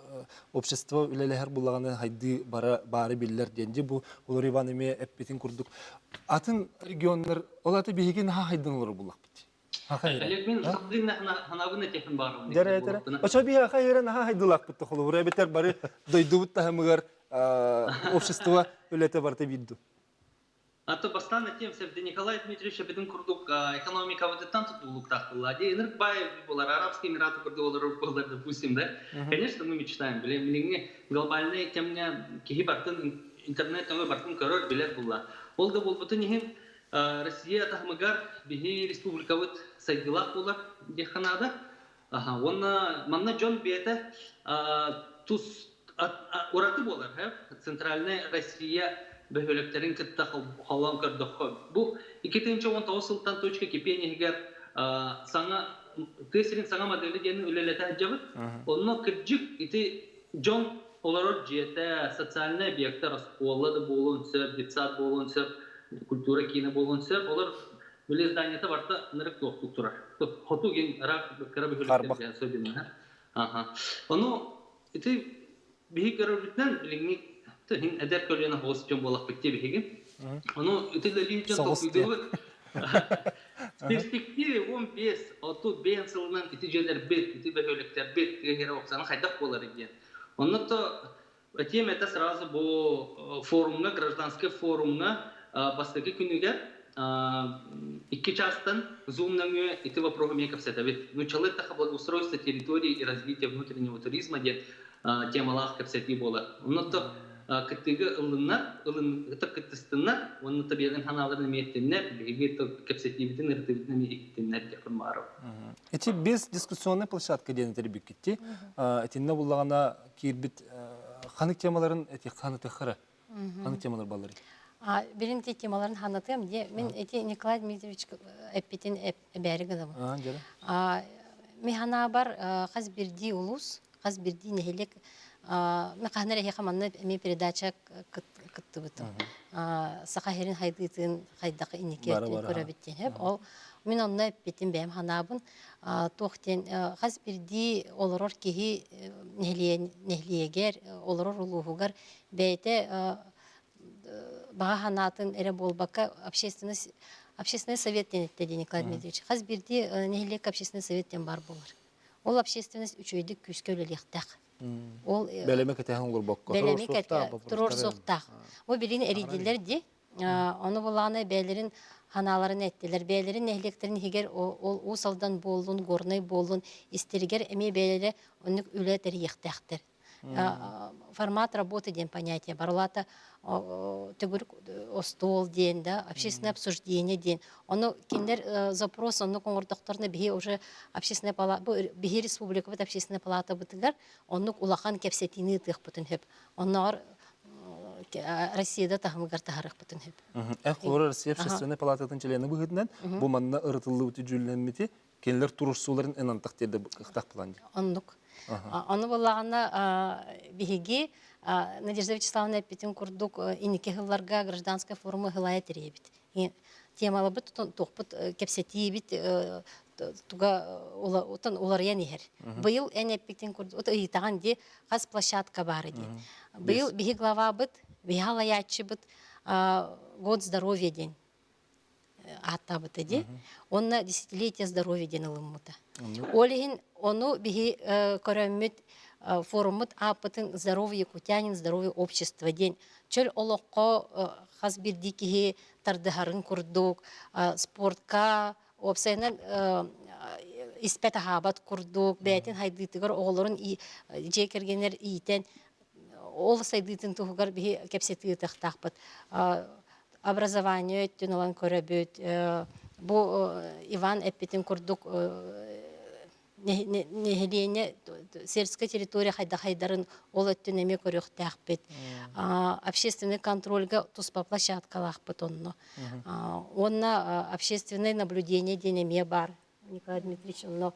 общество үлэлэһэр буллаҕына хайды бара баары биллэр диэн ди бу олор Иван эмиэ эппитин курдук. Атын регионнар ол аты биһиги наһаа хайдын олорор буллахпыт. Олег мин сахалыы ханабын этиэхпин баарым. Дьэрэ этэрэ. Очо биһи хайыра наһаа хайдылаахпыт холобура эбэтэр бары дойдубут таһымыгар общество үлэтэ барыта биирду. А то бастаан этиэм сөп Николай Дмитриевич эбитин курдук экономикабытыттан тутулуктаах буолла. Ди ынырык бай буолар, Арабские Эмираты курдук олорор буолар, допустим, да? Конечно, мы мечтаем. Билиҥҥи глобальный кэмҥэ киһи бартын интернет өҥө бартын көрөр, билэр буолла. Ол да буолбутун иһин Россия таһымыгар биһи республикабыт сайдыылаах буолар диэххэ наада. Уонна манна дьон бэйэтэ тус ураты буолар. Центральная Россия бөһүөлэктэрин кытта холоон көрдөххө, бу 2019 сылтан точка кипения иһигэр саҥа тыа сирин саҥа модели диэн үлэлэтэ сылдьабыт. Онно кырдьык ити дьон олорор дьиэтэ, социальнай объектар, оскуола да буолуон сөп, детсад буолуон сөп, культура киинэ буолуон сөп. Олор били зданиета барыта ынырык туохтук турар. Хоту гин ыраах кыра бөһүөлэктэргэ особенно. Аха. Ону ити биһи көрөрбүтүнэн билиҥҥи хин эдэр көлүөнэ хоҕус дьон буолахпыт дии биһиги. Ону ити үлэлиир дьон толкуйдуубут. Перспективе 15, 35 сылынан ити дьиэлэрбит, ити бөһүөлэктэрбит тыа сирэ оксана хайдах буолар диэн. Онно то этиэм это сразу бу форумҥа, гражданскай форумҥа бастакы күнүгэр икки чаастан Zoom нөҥүө ити вопроһу эмиэ кэпсэтэбит. Нууччалыы эттэххэ благоустройство территории и развитие внутреннего туризма диэн темалаах кэпсэтии буолар. Онно то кыттыыга ыллыннар, ылын кыттыстыннар, уонна табиятын ханааларын эмиэ эттиннэр, биһиги кэпсэтиибитин, ырытыыбытын эмиэ иһиттиннэр диэхпин баарым. Ити без дискуссионная площадка диэн этэрбиккитти. Итиннэ буллаҕына киирбит ханык темаларын эти ханытыхара ханык темалар баллар. Билин ти темаларын ханатыам де мен эти Николай Дмитриевич эппитин эбээри гынабын. Ми ханаабар хас бирдии улус, хас бирдии нэһилиэк мен хаһан эрэ манна эми передача кыттыбытым. Саха сирин хайдыытын хайдах инники көрөбүт диэн. Ол мин онно эппитим бэйэм ханаабын туох диэн хас бирдии олорор киһи нэһилиэгэр олорор улууһугар бэйэтэ баҕа санаатын эрэ буолбакка общественность общественный совет диэн эттэ дии Николай Дмитриевич. Хас биирдии нэһилиэк общественный совет диэн баар буолар. Ол общественность үчүгэйдик күүскэ үлэлиэхтээх. Ол Бэлэми кэтэһэн олорбокко. Бэлэми туруорсуохтаах. Бу билин эрийдилэр ди. Ону булааны бэйэлэрин ханааларын эттилэр. Бэйэлэрин нэһилиэктэрин иһигэр ол Уус Алдан буоллун, Горнай буоллун истэригэр эмиэ бэйэлэрэ оннук үлэ тэрийиэхтээхтэр. Формат работы диэн понятие барылата төгүрүк остуол диэн да, общественное обсуждение диэн. Ону кинилэр запрос оннук оҥордохторуна биһи уже общественная палата биһи республикабыт общественная палатабытыгар оннук улахан кэпсэтиини ыытыахпытын сөп. Оннооҕор Россияда таһымыгар таһарыахпытын сөп. Эн холобура Россия общественной палататын члены быһыытынан бу манна ырытыллыбыты дьүүллэммити кинилэр туруорсууларын эн антах тиэрдэ кыахтаах план дии. Оннук. Ону буоллаҕына биһиги Надежда Вячеславовна эппитин курдук инники сылларга гражданскай форуму ыһылайа тэрийэбит. Темаларбыт туохпут кэпсэтиибит туга уларыйан иһэр. Быйыл эн эппитин курдук ыйытаҕын дии хас площадка баар диэн. Быйыл биһи главабыт, биһи халайааччыбыт год здоровья диэн ааттаабыта дии. Уонна десятилетие здоровья диэн ылыммыта. Ол иһин ону биһи көрөммүт форуммут ааппытын «Здоровый якутянин, здоровое общество» диэн чөл олоххо хас биирдии киһи тардыһарын курдук спортка уопсайынан испэт аһаабат курдук бэйэтин хайдыытыгар оҕолорун дьиэ кэргэнэр иитэн ол сайдыытын туһугар биһи кэпсэтии ыытыахтаахпыт образование өттүн ылан көрөбүт бу Иван эппитин курдук нэһилиэнньэ сельская территория хайдах хайдарын ол өттүн эмиэ көрүөхтээхпит общественный контрольга туспа площадкалаахпыт онно уонна общественное наблюдение диэн эмиэ баар Николай Дмитриевич онно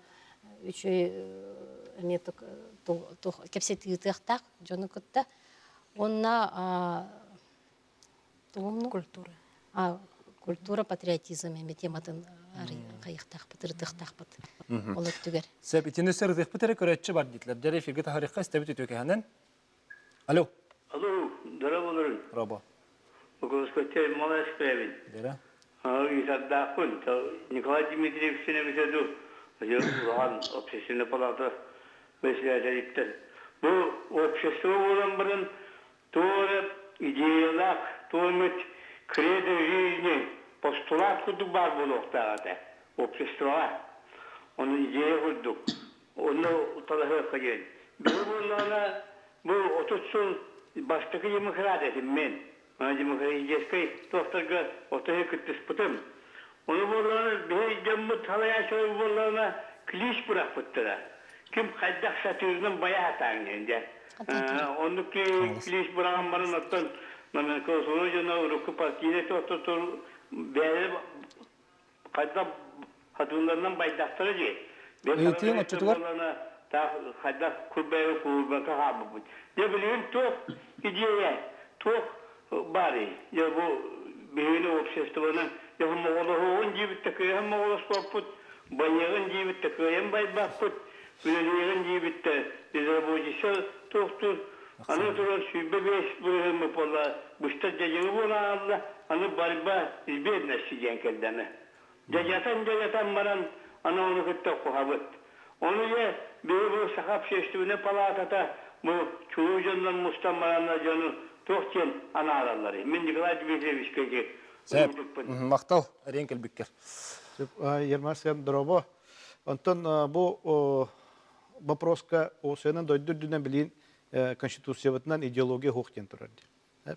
үчүгэй эмиэ кэпсэтии ыытыахтаах дьону кытта уонна Культура. Культура патриотизм эми тематын хайыхтаахпыт, ырытыахтаахпыт ол өттүгэр. Сөп, итини сырытыахпыт эрэ көрөөччү бар диэтилэр. Дьэ, эфиргэ таһарыахха истэбит үтүөкэһэнэн. Алло. Алло, здорово, Робо. Околоскотчай маласпэбин. Дера. Ыйсардаахпын. Николай Дмитриевич эбитэ дуу, улахан общественная палата председателиттэн. Бу общество буолан баран Туох эрэ идеялаах, туох эмит кредо жизни, постулат курдук баар буолуохтаах этэ обществоҕа. Ону идея курдук. Онно талаһыахха диэн. Биһи буоллаҕына бу 30 сыл бастакы демократ этим мин. Демократическай туохтарга отоһу кыттыспытым. Ону буоллаҕына биһи дьоммут салайааччылар буоллаҕына клич бырахпыттара. Ким хайдах сатыырынан байа сатааҥ диэн дьэ. Оннук клич быраҕан баран оттон номенклатура дьоно урукку партийнай туохтар бэйэлэрэ хайдах хатыыларынан байдахтара дии. Ыйытыаҥ оччотугар? Таах хайдах курбайы куурбакка хаалбыппыт. Дьэ билигин туох идиэйэ, туох баарый? Дьэ бу биһигини обществоны дьэ моҕолоһуоҕун диэбит да кыайан моҕолоспоппут, байыаҕын диэбит да кыайан байбаппыт, үлэлиэҕин диэбит да безработица туохтуур аны туран 25 бырыһыаммыт буолла быстар дьадьыҥы буола хаалла, аны борьба с бедностью диэн кэллэ аны. Дьадьатан-дьадьатан баран аны ону кытта куһабыт. Ону дьэ биһи бу Саха общественнай палаатата бу чулуу дьоннор мустан бараннар дьону туох диэн анааралларый? Мин Николай Дмитриевичка ити Сөп. Махтал, эриэн кэлбиккэр. Ермасян дорообо. Онтон бу вопроска осыанан дойду үрдүнэн билиин конституциябытынан идеология суох диэн турар дии.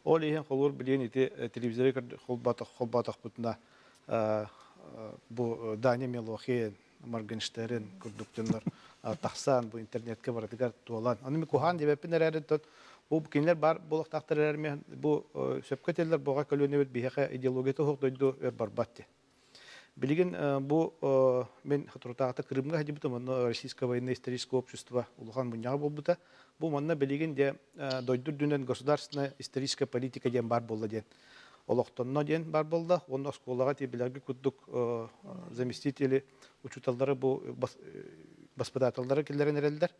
Ол иһин холуур билиин ити телевизоры холбоотохпутуна бу Даня Милохин, Моргенштерн курдук дьоннор тахсан бу интернетке барытыгар туолан. Аны мен куһаан диэбэппин эрээри бу кинилэр бар буолуохтаахтар эрээри бу сөпкө этэллэр буоҕа көлүөнэбит биһиэхэ идеологията суох дойду өр барбат дии. Билигин бу мин соторутааҕыта Крымҥа сылдьыбытым, онно Российское военно-историческое общество улахан мунньаҕа буолбута. Бу манна билигин дьэ дойду үрдүнэн государственная историческая политика диэн баар буолла диэн олохтонно диэн баар буолла. Уонна оскуолаҕа ти билэргэ курдук заместители учууталлары бу баспытааталлары киллэрэн эрэллэр.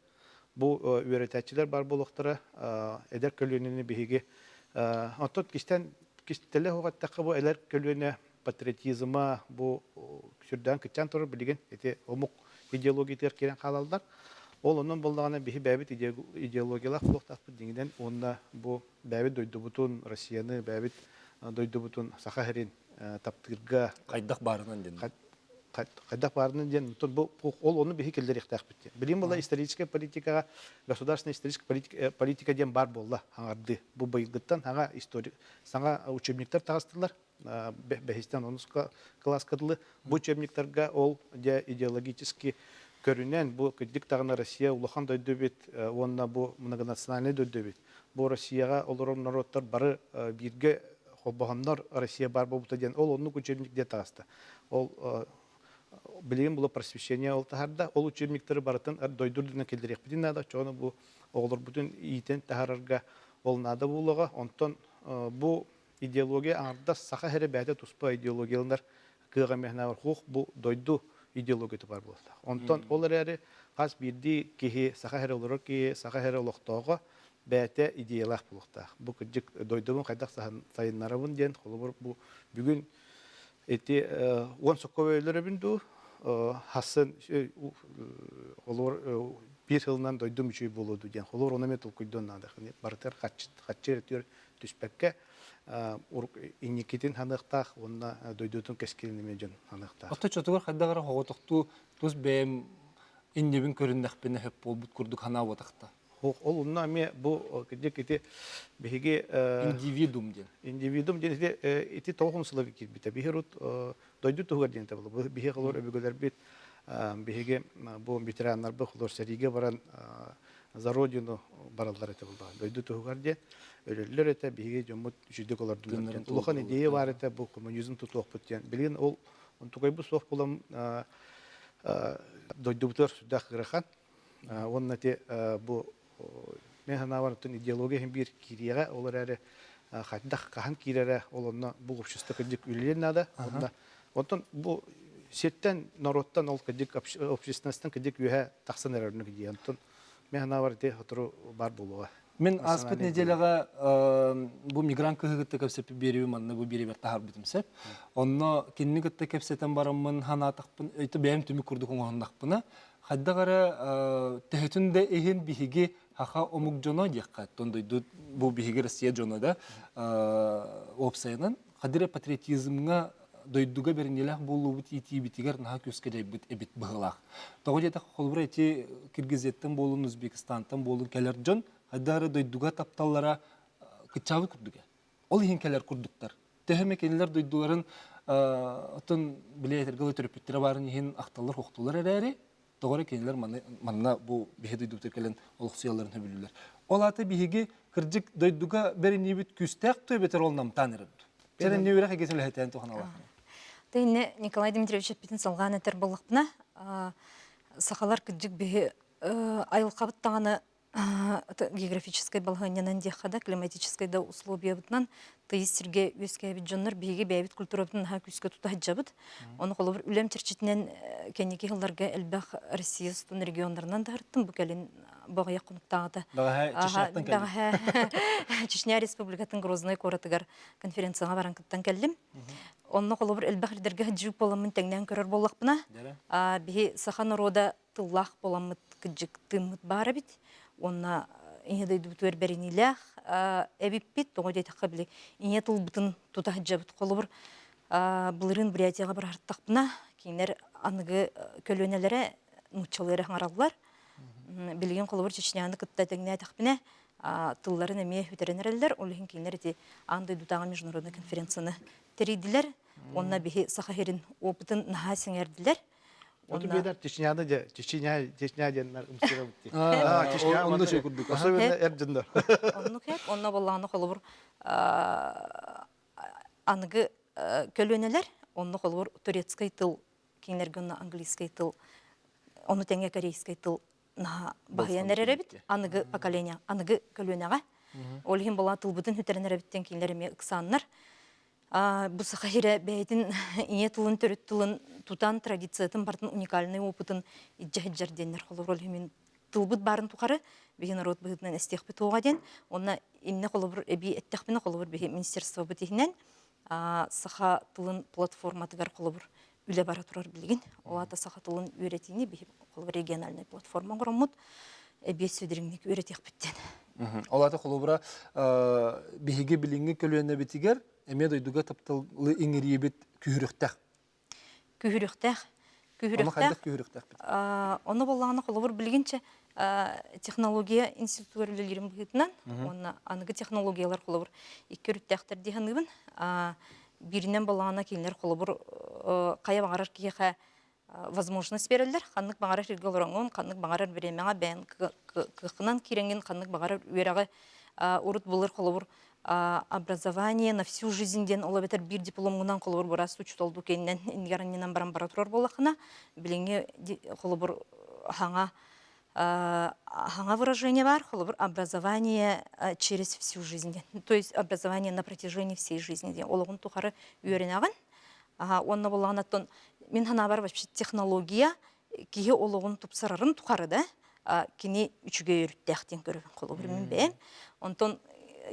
Бу үөрэтээччилэр баар буолуохтара эдэр көлүөнэни биһиги оттон кистэн кистэлэ суох эттэххэ бу эдэр көлүөнэ патриотизма бу сүрдээн кыччаан турар билигин ити омук идеологиятыгар киирэн хаалаллар. Ол онон буоллаҕына биһи бэйэбит идеологиялаах буолуохтаахпыт дьиҥинэн уонна бу бэйэбит дойдубутун, Россияны, бэйэбит дойдубутун Саха сирин таптыырга Хайдах баарынан диэн. Хайдах баарынан диэн бу ол ону биһи киллэриэхтээхпит диэн. Билигин буолла историческай политикаҕа государственная историческая политика, политика диэн баар буолла хаҥардыы. Бу быйылгыттан саҥа историк саҥа учебниктар таҕыстылар. Бэһистэн онус кылааска дылы бу учебниктарга ол дьэ идеологически көрүнэн бу кырдьык даҕаны Россия улахан дойду эбит уонна бу многонациональный дойду эбит. Бу Россияҕа олорор норуоттар бары бииргэ холбоһоннор Россия баар буолбута диэн ол оннук учебник диэн таҕыста. Ол билигин була просвещение ол таһарда. Ол учебниктары барытын дойду үрдүнэн киллэриэхпитин наада. Чону бу оҕолорбутун иитэн таһаарарга ол наада буолуоҕа. Онтон бу идеология аҥардас саха эрэ бэйэтэ туспа идеологияланар кыаҕа эмиэ хуох бу дойду идеологията баар буолуохтаах. Онтон ол эрээри хас биирдии киһи саха эрэ олорор киһи, саха эрэ олохтооҕо бэйэтэ идеялаах буолуохтаах. Бу кырдьык дойдубун хайдах сайыннарабын диэн холобур бу бүгүн ити уон сокко өлөрөбүн дуу хассын холобур биир сылынан дойдум үчүгэй буолуо дуу диэн холобур ону эмиэ толкуйдуон наада барытыгар харчы харчы эрэ түспэккэ инникитин ханыахтаах уонна дойдутун кэскилин эмиэ дьон ханыахтаах. Оттон чотугар хайдах эрэ хоҕотохтуу тус бэйэм иннибин көрүннэхпинэ сөп буолбут курдук санаабатахта. Ол онно эмиэ бу кырдьык ити биһиги индивидуум диэн. Индивидуум диэн ити ити тоҕус сыла киирбитэ. Биһи урут дойду туһугар диэн этэ буолла. Биһи холор өбүгэлэрбит биһиги бу ветераннарбыт холор сэриигэ баран за родину бараллар этэ буолла. Дойду туһугар диэн өлөллөр этэ, биһиги дьоммут үчүгдүк олордулар диэн. Улахан идея баар этэ бу коммунизм тутуохпут диэн. Билигин ол онтукайбыт суох буолан дойдубутугар сүрдээх ыарахан. Уонна ити бу мен санаабар оттон идеология иһин биир киириэҕэ, ол эрээри хайдах хаһан киирэрэ ол онно бу общество кырдьык үлэлиэн наада. Онно онтон бу сиртэн норуоттан ол кырдьык общественностан кырдьык үөһэ тахсан эрэр оннук идея. Онтон мен санаабар ити сотору баар буолуоҕа. Мин ааспыт неделяҕа бу мигрант кыһы кытта кэпсэппит биэриби манна бу биэриибэр таһаарбытым сөп. Онно кинини кытта кэпсэтэн бараммын ханаатахпын, өйтө бэйэм түмүк курдук оҥоһуннахпына, хайдах эрэ төһөтүн да иһин биһиги саха омук дьоно диэххэ, оттон дойду бу биһиги Россия дьоно да уопсайынан хадыр патриотизмҥа дойдуга бэриниилээх буолуубут иитиибитигэр наһаа күүскэ дьайбыт эбит быһыылаах. Тоҕо диэтэххэ, холобура ити Киргизияттан буолун, Узбекистантан буолун кэлэр дьон хайдах эрэ дойдуга тапталлара кыччаабыт курдук. Ол иһин кэлэр курдуктар. Төһө эмэ кинилэр дойдуларын оттон били этэргэ төрөппүттэрэ баарын иһин ахталлар-хохтулар эрээри, тоҕо эрэ кинилэр манна бу биһи дойдубутугар кэлэн олохсуйалларын сөбүлүүллэр. Ол аата биһиги кырдьык дойдуга бэриниибит күүстээх туу эбэтэр ол намтаан эрэр дуу? Чэрэнни үөрэх эйгэтин үлэһэтээн туһаналаах. Тыынне Николай Дмитриевич эппитин салҕаан этэр буоллахпына, сахалар кырдьык биһи айылҕабыт даҕаны географическай балаһыанньанан диэххэ да, климатическай да условиябытынан тыйыс сиргэ үөскээбит дьоннор биһиги бэйэбит культурабытын наһаа күүскэ тута сылдьабыт. Ону холобур үлэм чэрчитинэн кэнники сылларга элбэх Россия устун регионнарынан таһырттым. Бу кэлин баҕайах хонуктааҕыта Бэҕэһээ Чечня Республикатын Грозный куоратыгар конференцияҕа баран кыттан кэллим. Онно холобур элбэх ирдэргэ сылдьыбыт буоламмын тэҥнээн көрөр буоллахпына, биһи саха норуода тыллаах буоламмыт кыдьык тыыммыт баар эбит уонна ийэ дойдубутугар бэриниилээх эбиппит тоҕо диэтэххэ били ийэ тылбытын тута сылдьабыт холобур былырыын Бурятияҕа барартахпына кинилэр аныгы көлүөнэлэрэ нууччалыы эрэ саҥараллар билигин холобур Чечняны кытта тэҥнээтэхпинэ тылларын эмиэ сүтэрэн эрэллэр ол иһин кинилэр ити аан дойдутааҕы международный конференцияны тэрийдилэр уонна биһи Саха сирин опытын наһаа сэҥээрдилэр Оту биэдэр Чечняны же Чечня Чечня диэннэр ымсыырабыт дии. Чечня онно чөй курдук. Особенно эр дьоннор. Оннук эп, онно боллаҕына холобур аныгы көлүөнэлэр онно холобур турецкай тыл кинилэргэ онно английскай тыл ону тэҥэ корейскай тыл наһаа баһыйан эрэр эбит аныгы поколение аныгы көлүөнэҕэ ол иһин буолан тылбытын сүтэрэн эрэбиттэн кинилэр эмиэ ыксааннар Бу саха сирэ бэйэтин ийэ тылын, төрүт тылын тутан, традициятын барытын уникальнай опытын илдьэ сылдьар диэннэр холобур ол иһин тылбыт баарын тухары биһи норуот быһыытынан эстиэхпит суоҕа диэн уонна иннэ холобур эбии эттэхпинэ холобур биһи министерствобыт иһинэн саха тылын платформатыгар холобур. үлэ бара турар билигин. Ол аата саха тылын үөрэтиини биһи холобур региональнай платформа оҥороммут эбиэт сүдүрүҥник үөрэтиэхпиттэн. Ол аата холобура биһиги билиҥҥи көлүөнэбитигэр эмиэ дойдуга тапталы иҥириибит күүһүрүхтэх. Күүһүрүхтээх. Ону хайдах күүһүрүхтэхпит? Ону боллаҕына холобур билигинчэ технология институтугар үлэлиирим быһыытынан уонна аныгы технологиялар холобур икки өрүттээхтэр дии саныыбын. Бииринэн боллаҕына кинилэр холобур хайа баҕарар киһиэхэ возможность берэллэр. Ханнык баҕарар сиргэ олороҥҥун, ханнык баҕарар бириэмэҕэ бэйэн кыаххынан киирэҥҥин, ханнык баҕарар үөрэҕи урут былыр холобур образование на всю жизнь диэн ол эбэтэр биир дипломҥунан холобур быраас учууталдуу кэннинэн иннигэр анньынан баран бара турар буоллаххына билиҥҥи холобур хаҥа хаҥа выражение бар холобур образование через всю жизнь диэн то есть образование на протяжении всей жизни диэн олоҕун тухары үөрэнэҕин уонна буоллаҕына мин санаабар вообще технология киһи олоҕун тупсарарын тухары да кини үчүгэй өрүттээх диэн көрөбүн холобур мин бэйэм онтон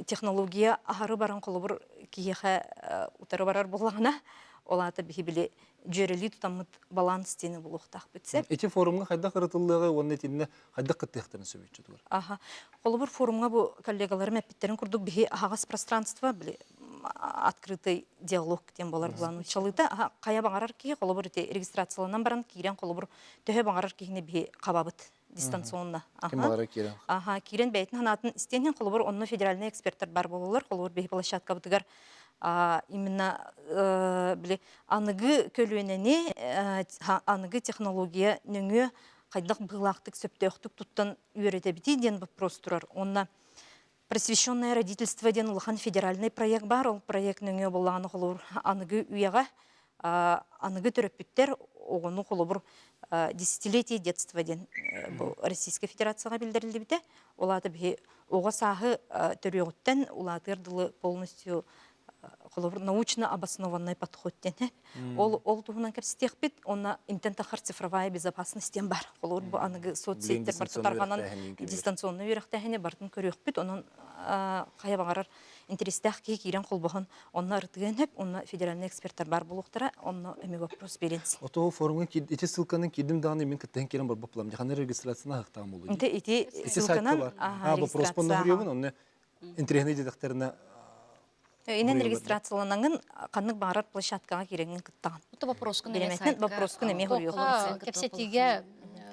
технология аһары баран холобур киһиэхэ утары барар буоллаҕына ол аата биһи били дьүөрэлии тутаммыт баланс диэни булуохтаахпыт сөп Ити форумҥа хайдах ырытыллыаҕай уонна итиннэ хайдах кыттыахтарын сөбүй чутугар? Аха. Холобур форумҥа бу коллегаларым эппиттэрин курдук биһи аһаҕас пространство били открытый диалог диэн буолар булан нууччалыыта хайа баҕарар киһи холобур ити регистрацияланан баран киирэн холобур төһө баҕарар киһини биһи хабабыт дистанционно. Ким баҕарар киирэн. Аха, киирэн бэйэтин санаатын истиэн холобур онно федеральный эксперттэр бар буолаллар. Холобур биһи площадкабытыгар именно били аныгы көлүөнэни аныгы технология нөҥүө хайдах быһыылаахтык сөптөөхтүк туттан үөрэтэбитий диэн вопрос турар. Онно Просвещенное родительство диэн улахан федеральный проект баар. Ол проект нөҥүө буоллаҕына холобур аныгы үйэҕэ аныгы төрөппүттэр оҕону холобур десятилетие детства диэн бу Российскай Федерацияҕа биллэриллибитэ. Ол аата биһи оҕо сааһы төрүөҕүттэн улаатыар дылы полностью холобур научно обоснованный подход диэн ол ол туһунан кэпсэтиэхпит онно интен тахар цифровая безопасность диэн бар холобур бу аныгы соцсеттер барыта тарҕанан дистанционный үөрэхтээһини барытын көрүөхпүт онон хайа баҕарар интэриэстээх киһи киирэн холбоһон онно ырытыан сөп онно федеральный эксперттар бар буолуохтара онно эми вопрос беренс Ото форумга ити ссылканы киирдим даҕаны мин кыттыһан киирэн барбап булам. Жаханар регистрацияны аһыктаан болу. Ити ссылканан вопрос поннохуруйабын онно интэриэһинэй диэтэхтэринэ Инэн регистрацияланаҥын ханнык баҕарар площадкаҕа киирэҥҥин кыттаҕын. Бу вопроскун эмиэ вопроскун эмиэ хоруйуоххун. Кэпсэтиигэ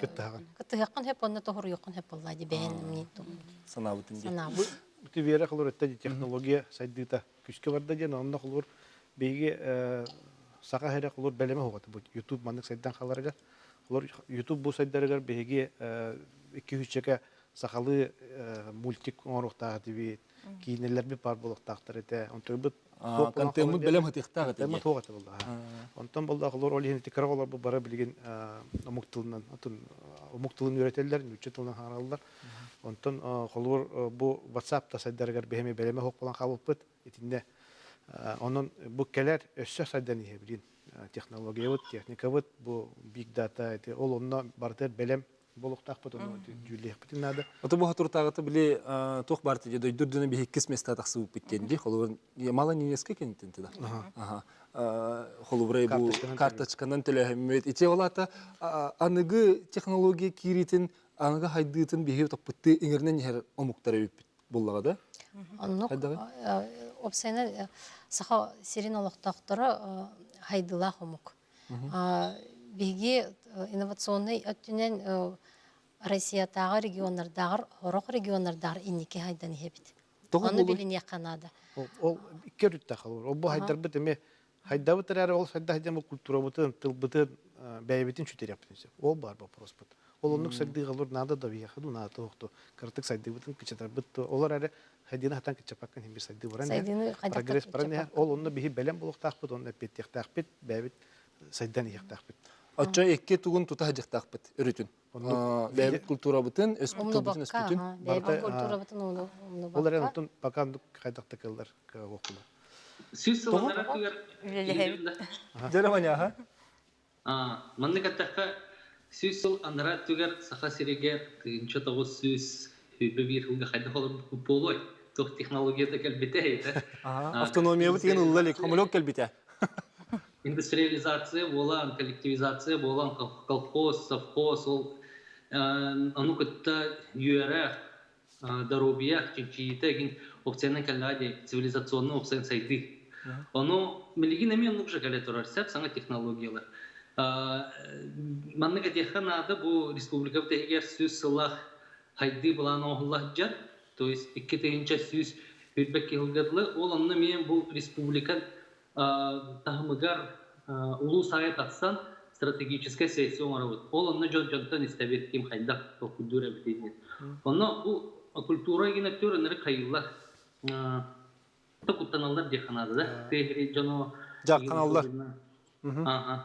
кыттыһыаххын сөп уонна тоһоруйуоххун сөп буолла ди бэйэн санаабытын дии. Санаабыт. Ити Вера холор өттө технология сайдыыта күскэ барда диэн онно холор биһиги саха эрэ холор бэлэмэ хоҕото бу YouTube маннык сайдан халарыгар холор YouTube бу сайдарыгар биһиги икки үччэкэ сахалыы мультик оҥоруохтаах этибит киинэлэрбит баар буолуохтаахтар этэ. Онтуйбут Контеммут бэлэм хатыахтаах этэ. Контеммут суох этэ буолла. Онтон буолла олор ол иһин кыра оҕолор бу бары билигин омук тылынан атын омук тылын үөрэтэллэр, нуучча тылынан хаҥараллар. Онтон холобур бу WhatsApp та сайдарыгар биһиэми бэлэмэ суох буолан хаалбыппыт. Итиннэ онон бу кэлэр өссө сайдан иһэ билин технологиябыт, техникабыт бу big data ити ол онно барытыгар бэлэм буолуохтаахпыт ону дьүүллэһиэхпитин наада. Ото бу хатуртааҕыта били туох баар дии дойду үрдүнэн биһи иккис места тахсыбыппыт диэн дии холобур Ямало Ненецкэй кэнниттэн да холобура бу карточканан төлөһөммүт ити ол аата аныгы технология киириитин аныгы хайдыытын биһиги топпуттыы иҥэринэн иһэр омуктар эбиппит буллаҕа да Оннук опсайна саха сирин олохтоохторо хайдылаах омук. Биһиги инновационнай өттүнэн Россиятааҕы регионнардааҕар сорох регионнардааҕар инники хайдан иһэбит. Ону билиниэххэ наада. Ол икки өрүттээх холобур. Ол бу хайдарбыт эмиэ хайдабыт эрээри ол сайда сылдьан бу культурабытын, тылбытын бэйэбитин сүтэриэхпитин сөп. Ол баар боппуруоспут. Ол оннук сайдыыга олор наада да биһиэхэ дуу, наада туох кыратык сайдыыбытын кыччатарбыт олор эрэ хайдыыны хатан кыччаппаккын иһин бир сайдыы баран иһэр прогресс баран иһэр ол онно биһи бэлэм буолуохтаахпыт онно эппиэттиэхтээхпит бэйэбит сайдан иһиэхтээхпит Оччо икки тугун тута сылдьыахтаахпыт өрүтүн. Бэйэбит культурабытын, өспүт тылбытын өспүтүн. Бэйэбит культурабытын Ол эрэн онтон пока хайдах да кыллар кыа Сүүс сыллар аттыгар Дьэ, маняха. Маннык эттэххэ, 100 сыл анараа өттүгэр Саха сиригэр 1921 сылга хайдах олорбуппут буолуой? Туох технологията кэлбитэ этэ? Автономиябыт деген ылла илик, хомолёк кэлбитэ. Индустриализация буолан, коллективизация буолан, колхоз, совхоз, ол ону кытта үөрэх, доруобуйа чинчийиитэ игин опциянан кэллэҕэ дии, цивилизационный опциян сайдыы. Ону билигин эмиэ оннук же кэлэ турар, сөп саҥа технологиялар. Маннык этиэххэ наада, бу республикабыт иһигэр 100 сыллаах хайдыы былаан оҥоһулла сылдьар, то есть 2122 сылга дылы, ол онно эмиэ бу республика таһымыгар улуус аайы тахсан стратегическай сессия оҥоробут. Ол онно дьон дьонтон истэбит ким хайдах толкуйдуур эбитий диэн. Онно бу культура игин өттүгэр ынырык хайыыллар. Куттаналлар диэххэ наада да. Тыа дьоно Дьахханаллар. Ааха.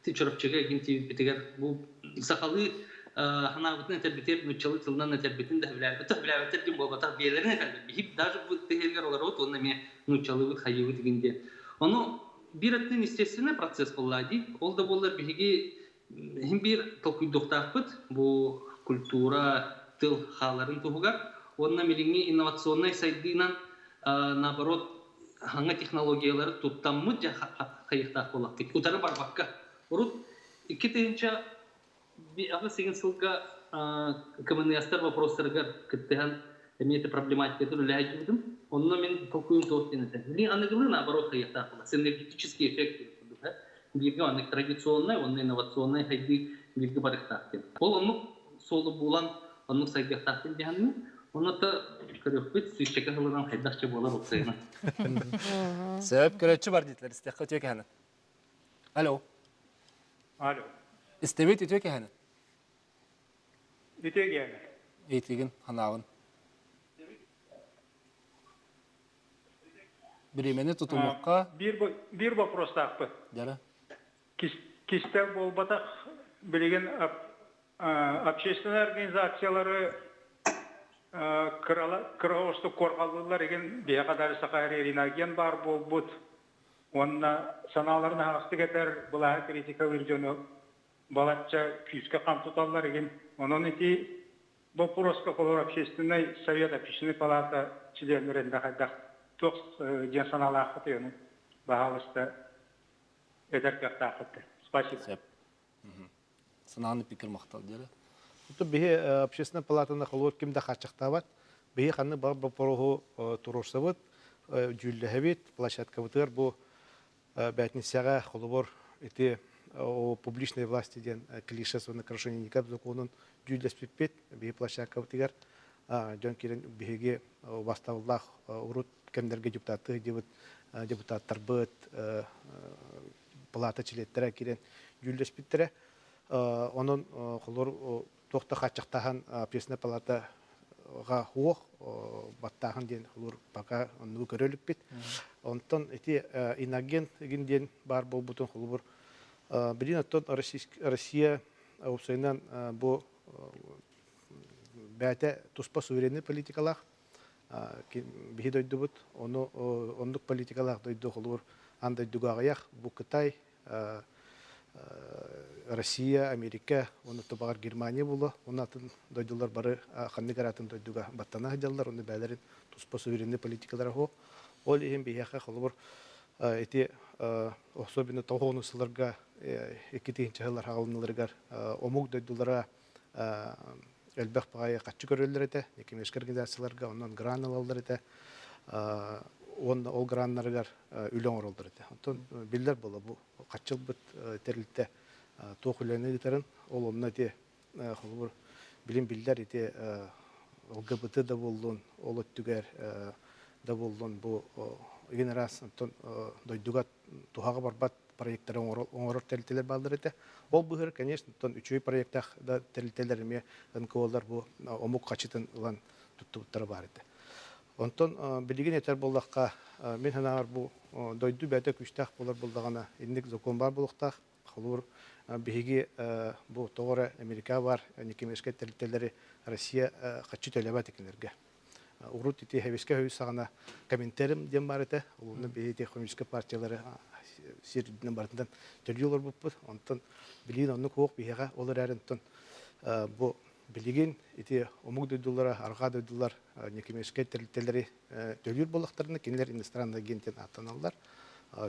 Чурапчыга игин тиийбитигэр бу сахалыы ханаабытын этэрбитигэр нууччалыы тылынан этэрбитин да сөбүлээбэттэр диэн буолбатах биэлэрин этэллэр. Биһиги даже бу тыһыгар олоробут уонна эмиэ нууччалыыбыт хайыыбыт игин диэн. Ону биир өттүн естественный процесс буолла дии. Ол да буоллар биһиги иһин биир толкуйдуохтаахпыт бу культура, тыл хааларын туһугар уонна билиҥҥи инновационнай сайдыынан наоборот хаҥа технологиялары туттаммыт дьэ хайыахтаах буоллахпыт. Утары барбакка. Урут 2008 сылга КМНСтар вопростарыгар кыттыһан эмиэ ити проблематикатын үлэһэ Онно мин толкуйум туох диэн этэ. Билигин аныгылыы наоборот хайыахтаах буолла. Синергетический эффект курдук. Бииргэ маннык традиционнай уонна инновационнай хайдыы бииргэ барыахтаах диэн. Ол оннук суолу булан оннук сайдыахтаах диэн дьаһаныы. Онно та көрүөхпүт сүүсчэкэ сылынан хайдах че буолар уопсайынан. Сөп көрөөччү бар диэтилэр истиэххэ үтүө кэһэнэ. Алло. Алло. Истэбит үтүө кэһэнэ. Үтүө кэһэнэ. Эйтигин ханаабын. Бириэмэни тутумукка. Биир, биир вопростаахпын. Дьара. Кистэл буолбатах билигин общественной организациялары кыра оҕустук куорҕаллыыллар игин биһиэхэ даже Саха Иринаген баар буолбут уонна санааларын аһаҕастык этэр былааһы критикалыыр дьону балачча күүскэ хам туталлар игин онон ити боппуруоска холобур общественный совет общественный палата чилиэннэрин хайдах туох диэн санаалааххытый ону баһаалыста этэр кыахтааххыт спасибо Сөп. Санааны пикир махтал диэри. Тут биһи общественная палатаны холуор ким да хааччахтаабат. Биһи ханнык баар боппуруоһу туруорсабыт, дьүүллэһэбит, площадкабытыгар бу бээтинсэҕэ холобур ити о публичной власти диэн клише крашенинников законун дьүүллэспиппит биһи площадкабытыгар дьон киирэн биһиги убастабыллаах урут кэмнэргэ депутаттыы сылдьыбыт депутаттарбыт палата чилиэттэрэ киирэн дьүүллэспиттэрэ. Онон холор туох да хааччахтааһын общественная палатаҕа суох баттааһын диэн холор пока оннугу көрө иликпит. Онтон ити инагент игин диэн баар буолбутун холобур билин оттон Россия уопсайынан бу бэйэтэ туспа суверенный политикалаах биһи дойдубут ону оннук политикалаах дойду холобур аан дойдуга аҕыйах бу Кытай Россия, Америка, уонна баҕар Германия буолуо, уонна атын дойдулар бары ханнык эрэ атын дойдуга баттана сылдьаллар, уонна бэйэлэрин туспа суверенный политикалара суох. Ол иһин биһиэхэ холобур ити особенно тоҕуону сылларга 2000 сыллар хаҕылыныларыгар омук дойдулара элбэх баҕайы хаччы көрөллөр этэ, некоммерческай организацияларга онон грант ылаллар этэ уонна ол граннарыгар үлэ оҥороллор этэ. Оттон биллэр буола бу хаччы ылбыт тэрилтэ туох үлэни ыытарын, ол онно ити холобур билим биллэр ити ЛГБТ да буоллун, ол өттүгэр да буоллун бу игин араас оттон дойдуга туһаҕа барбат проекттары оҥорор тэрилтэлэр бааллар этэ. Ол быһыр, конечно, оттон үчүгэй проектаах да тэрилтэлэр эмиэ НКОлар бу омук хачытын ылан туттубуттара баар этэ. Онтон билигин этэр буоллахха, мин санаабар бу дойду бэйэтэ күүстээх буолар буоллаҕына, инник закон баар буолуохтаах. Холобур, биһиги бу тоҕо эрэ Америка баар некоммерческай тэрилтэлэри Россия хаччы төлөөбөт кинилэргэ. Урут ити Хэбискэ хойус саҕана Коминтерм диэн баар этэ. Онно биһиги ити коммунистическай партиялары сир үрдүнэн барытынан төлүү олорбуппут. Онтон билигин оннук суох биһиэхэ. Ол эрээри онтон бу билигин ити омук дойдулара, арҕаа дойдулар некоммерческай тэрилтэлэри төлүүр буоллахтарына, кинилэр иностранный агент диэн ааттаналлар.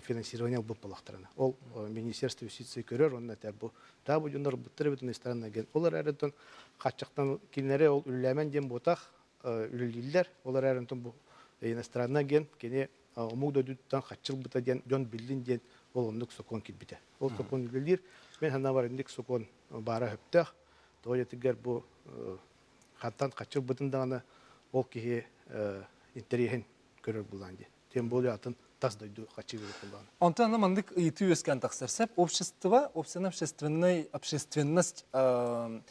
финансирование ылбыт буоллахтарына. Ол Министерство юстиции көрөр уонна этэр бу таа бу дьоннор ылбыттар эбит иностранный агент. Ол эрээри хааччахтан кинилэри ол үлэлээмэн диэн буотах үлэлииллэр. Ол эрээри бу иностранный агент кини омук дойдутуттан хаччы ылбыта диэн дьон биллин диэн ол оннук сокуон киирбитэ. Ол сокуон үлэлиир. Мен санаабар инник сокуон баара сөптөөх. Тоҕо диэтигэр бу хантан хаччы ылбытын даҕаны ол киһи интэриэһин көрөр булаан дии. Тем более атын тас дойду хаччы берет булаан. Онтон аны маннык ыйытыы үөскээн тахсар сөп. Общество, общественно общественный, общественность,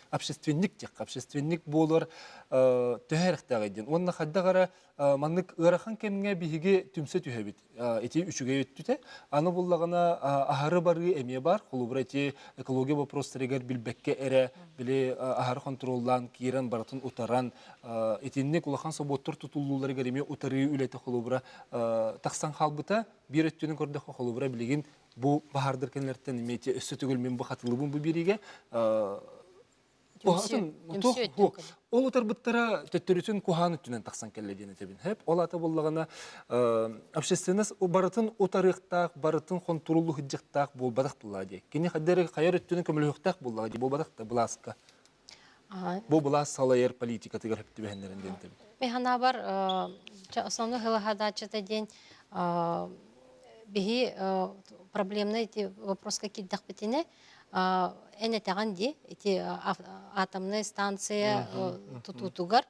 общественник диэххэ, общественник буолар төһө эрэхтээҕий диэн. Уонна хайдах эрэ маннык ыарахан кэмҥэ биһиги түмсэ түһэбит. Ити үчүгэй өттүтэ. Аны буллаҕына аһары барыы эмиэ бар. Холобура ити экология вопростарыгар билбэккэ эрэ били аһары хонтуруоллаан киирэн барытын утаран итинник улахан собуоттар тутуллууларыгар эмиэ утарыы үлэтэ холобура тахсан хаалбыта. Биир өттүнэн көрдөххө холобура билигин бу баһаардар кэннилэриттэн эмиэ өссө төгүл мин бу хатылыбын бу биэриигэ Ол утарбыттара төттөрүтүн куһаан өттүнэн тахсан кэллэ диэн этэбин. Хэп, ол ата буоллаҕына общественность барытын утарыахтаах, барытын хонтуруоллу сылдьыахтаах буолбатах буоллаҕа дии. Кини хайдары хайар өттүнэн көмөлөһүөхтээх буоллаҕа дии, буолбатах да былааска. Бу былаас салайар политикатыгар хөп түбэһэннэрин диэн этэбин. Мен санаабар основной хылаһадааччыта диэн биһи проблемный вопроска киирдэхпитинэ эн этэҕин дии ити атомная станция тутуутугар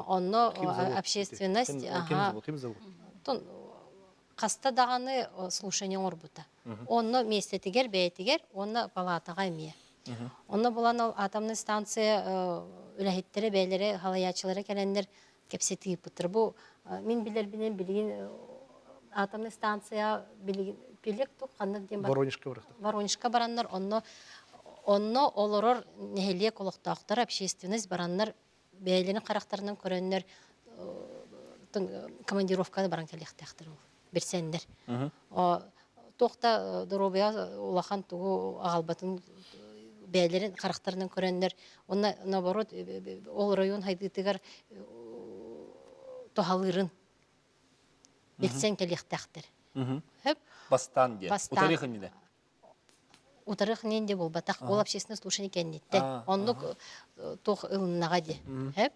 онно общественность хаста даҕаны слушание оҥорбута онно миэстэтигэр бэйэтигэр уонна палатаҕа эмиэ онно булан ол атомная станция үлэһиттэрэ бэйэлэрэ халайааччылара кэлэннэр кэпсэтии ыыппыттар бу мин билэрбинэн билигин атомная станция билигин Пелек тух ханнык диэн Воронежка барахтар. Воронежка бараннар онно онно олорор нэһилиэк олохтоохторо общественность бараннар бэйэлэрин харахтарынан көрөннөр командировканы баран кэлиэхтээхтэр ол билсэннэр. Туох да доруобуйа улахан тугу аҕалбатын бэйэлэрин харахтарынан көрөннөр уонна наоборот ол оройуон хайдыытыгар туһалыырын билсэн кэлиэхтээхтэр. Хөп. Бастаан диэн. Утарыах иннинэ. Утарыах иннинэ де буолбатах. Ол общественное слушание кэнниттэн. Оннук туох ылыннаҕа дии. Хөп.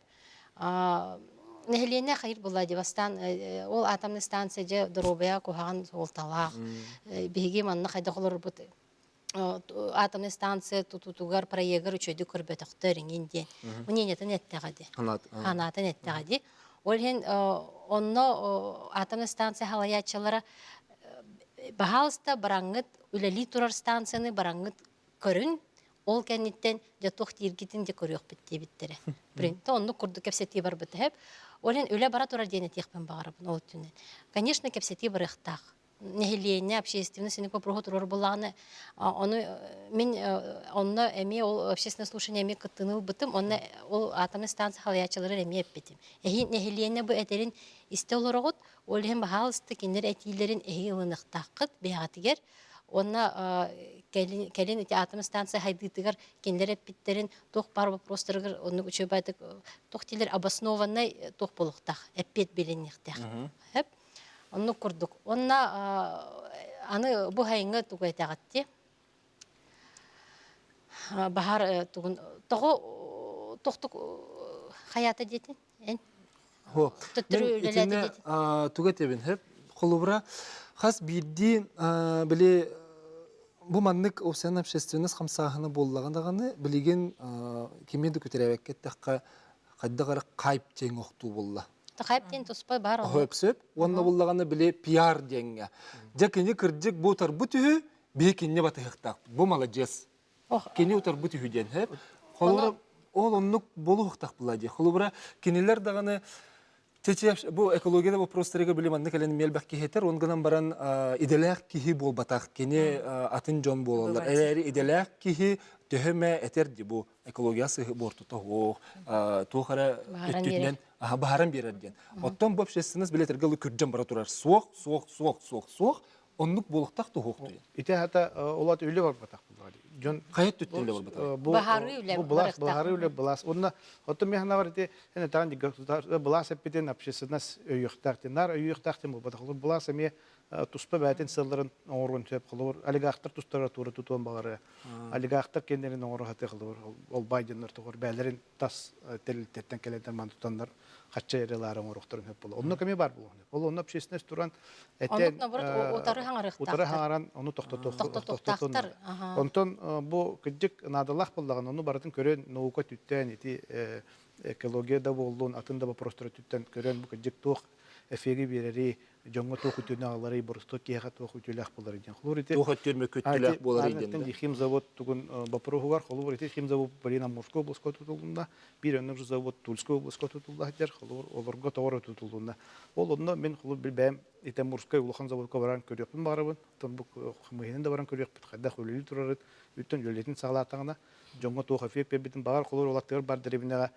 Нэһилиэнньэ хайыр буолла дии бастаан ол атомный станция дьэ доруобуйа куһаҕан суолталаах. Биһиги манна хайдах олорбут атомный станция тутуутугар проегар үчүгэйдик көрбөтөхтөр иҥин диэн мнениетын эттэҕэ дии. Ханаатын эттэҕэ дии. Ол иһин онно атомный станция халайааччылара баһаалыста бараҥҥыт үлэлии турар станцияны бараҥҥыт көрүн ол кэнниттэн дьэ туох дииргитин дьэ көрүөхпүт диэбиттэрэ. Принто оннук курдук кэпсэтии барбыта сөп. Ол иһин үлэ бара турар диэн этиэхпин баҕарабын ол өттүнэн. Конечно, кэпсэтии барыахтаах. Нэһилиэнньэ, общественность синик вопроһу турар буоллаҕына, ону мин онно эмиэ ол общественное слушание эмиэ кыттыыны ылбытым, онно ол атомный станция халайааччылары эмиэ эппитим. Эһи нэһилиэнньэ бу этэрин истэ олороҕут, ол иһин баһаалыста кинилэр этиилэрин эһиги ылыныахтааххыт бэйэҕитигэр. Уонна кэлин, кэлин ити атом станция хайдыытыгар кинилэр эппиттэрин туох баар вопростарыгар оннук үчүгэйдик туох дииллэр обоснованнай туох буолуохтаах эппиэт билиниэхтээх. Хөп. Оннук курдук. Уонна аны бу хайыҥҥа тугу этэҕит дии? Баһар тугун тоҕо тохтук хайаата диэтин эн? Хо. Итиннэ тугу этэбин хөп? Холобура хас биирдии били бу маннык общественная общественность хамсааһына буоллаҕына даҕаны билигин кими да күтэрээбэккэ эттэххэ хайдах эрэ хайп диэн охтуу буолла. Хайп диэн туспа бар Сөп сөп. Уонна буллаҕына били пиар диэҥҥэ. Дьэ кини кырдьык бу утарбыт үһү, биһи кинини батыһыахтаахпыт. Бу маладьыас. Кини утарбыт үһү диэн. Хөп. Холобура ол оннук буолуохтаах була дии. Холобура кинилэр даҕаны Чече бу экология вопростарыгар били манна кэлэн миэлбэх киһи этэр, он гынан баран идэлээх киһи буолбатах, кини атын дьон буолаллар. Эрээри идэлээх киһи төһө эмэ этэр ди бу экология сыһы буортута суох, туох эрэ өттүнэн баһаран биэрэр диэн. Оттон бу общественность билетэргэ ылы күрдьэн бара турар суох, суох, суох, суох, суох, оннук буолуохтаах туһуох туйан. Ити хата улат үлэ барбатах булла. Дьон Хайа өттүттэн үлэ барбата? Бу Баһарыы үлэ бу былаас барыахтаах. баһарыы үлэ былаас. Уонна оттон мен санаабар ити эн этаҕын былаас эппитин общественность өйүөхтээх диэн. Наар өйүөхтээх диэн буолбатах. Холобур, былаас эмиэ туспа бэйэтин сыалларын оҥоруон сөп. Холобур, олигархтар тустара туора тутуон баҕарыа. Олигархтар кэннилэрин оҥоро сатыа холобур, ол байденнар тоҕор бэйэлэрин тас тэрилтэттэн кэлэннэр ман тутаннар хачча эрэ ылаары оҥоруохтарын сөп буолуо. Онно кэми бар буолуон сөп. Ол онно общественность туран Оннук этэн наоборот утары утары хаҥарыахтаахтар. хаҥаран ону тохтотуохтун Тохтотуохтаахтар. Аха. Онтон бу кырдьык наадалаах буоллаҕына, ону барытын көрөн, наука өттүттэн ити экология да буоллун, атын да вопростар өттүттэн көрөн, бу кырдьык туох эфири биэрэри, дьоҥҥо туох үтүөнү аҕаларый, боростуой киһиэхэ туох үтүөлээх буоларый диэн. Холобур ити Туох өттүөр мөкүттүлээх буоларый диэн да? Химзавод тугун боппуруоһугар, холобур ити химзавод Полина Амурская областка тутулунна, биир оннук завод Тульская областка тутулла сылдьар, холобур олорго тоҕо тутулунна. Ол онно мин холобур бэйэм ити Амурскай улахан заводка баран көрүөхпүн баҕарабын, оттон бу мыһынан да баран көрүөхпүт, хайдах үлэлии турарын, үттэн үлэлэтин саҕалаатаҕына, дьоҥҥо туох эффект биэрбитин баҕар холобур улаттыгар бар дэриэбинэҕэ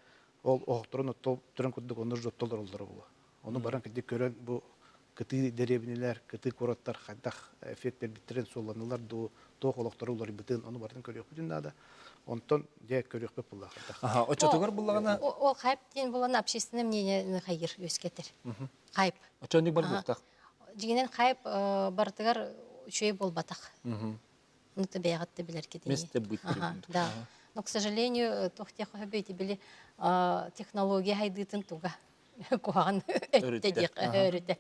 ол оһохторун оттол туран курдук онно оттоллор оллоро буолуо. Ону баран кырдьык көрөн бу кытыы дэриэбинэлэр, кытыы куораттар хайдах эффект биэрбиттэрин суолланылар дуу, туох олохторо уларыйбытын ону барытын көрүөхпүтүн наада. Онтон дьэ көрүөхпүт буллаах хайдах. Аха, оччотугар буллаҕына Ол хайп диэн буолан общественное мнение хайыр үөскэтэр. Хайп. Оччоннук бар буохтах. Дьиҥинэн хайп барытыгар үчүгэй буолбатах. Ну, ты бэйэҕит да билэргит Месте быть. Да. Но, к сожалению, туох диэх өбөйти били технология хайдыытын туга куһаҕан өттө диэх өрүтэ.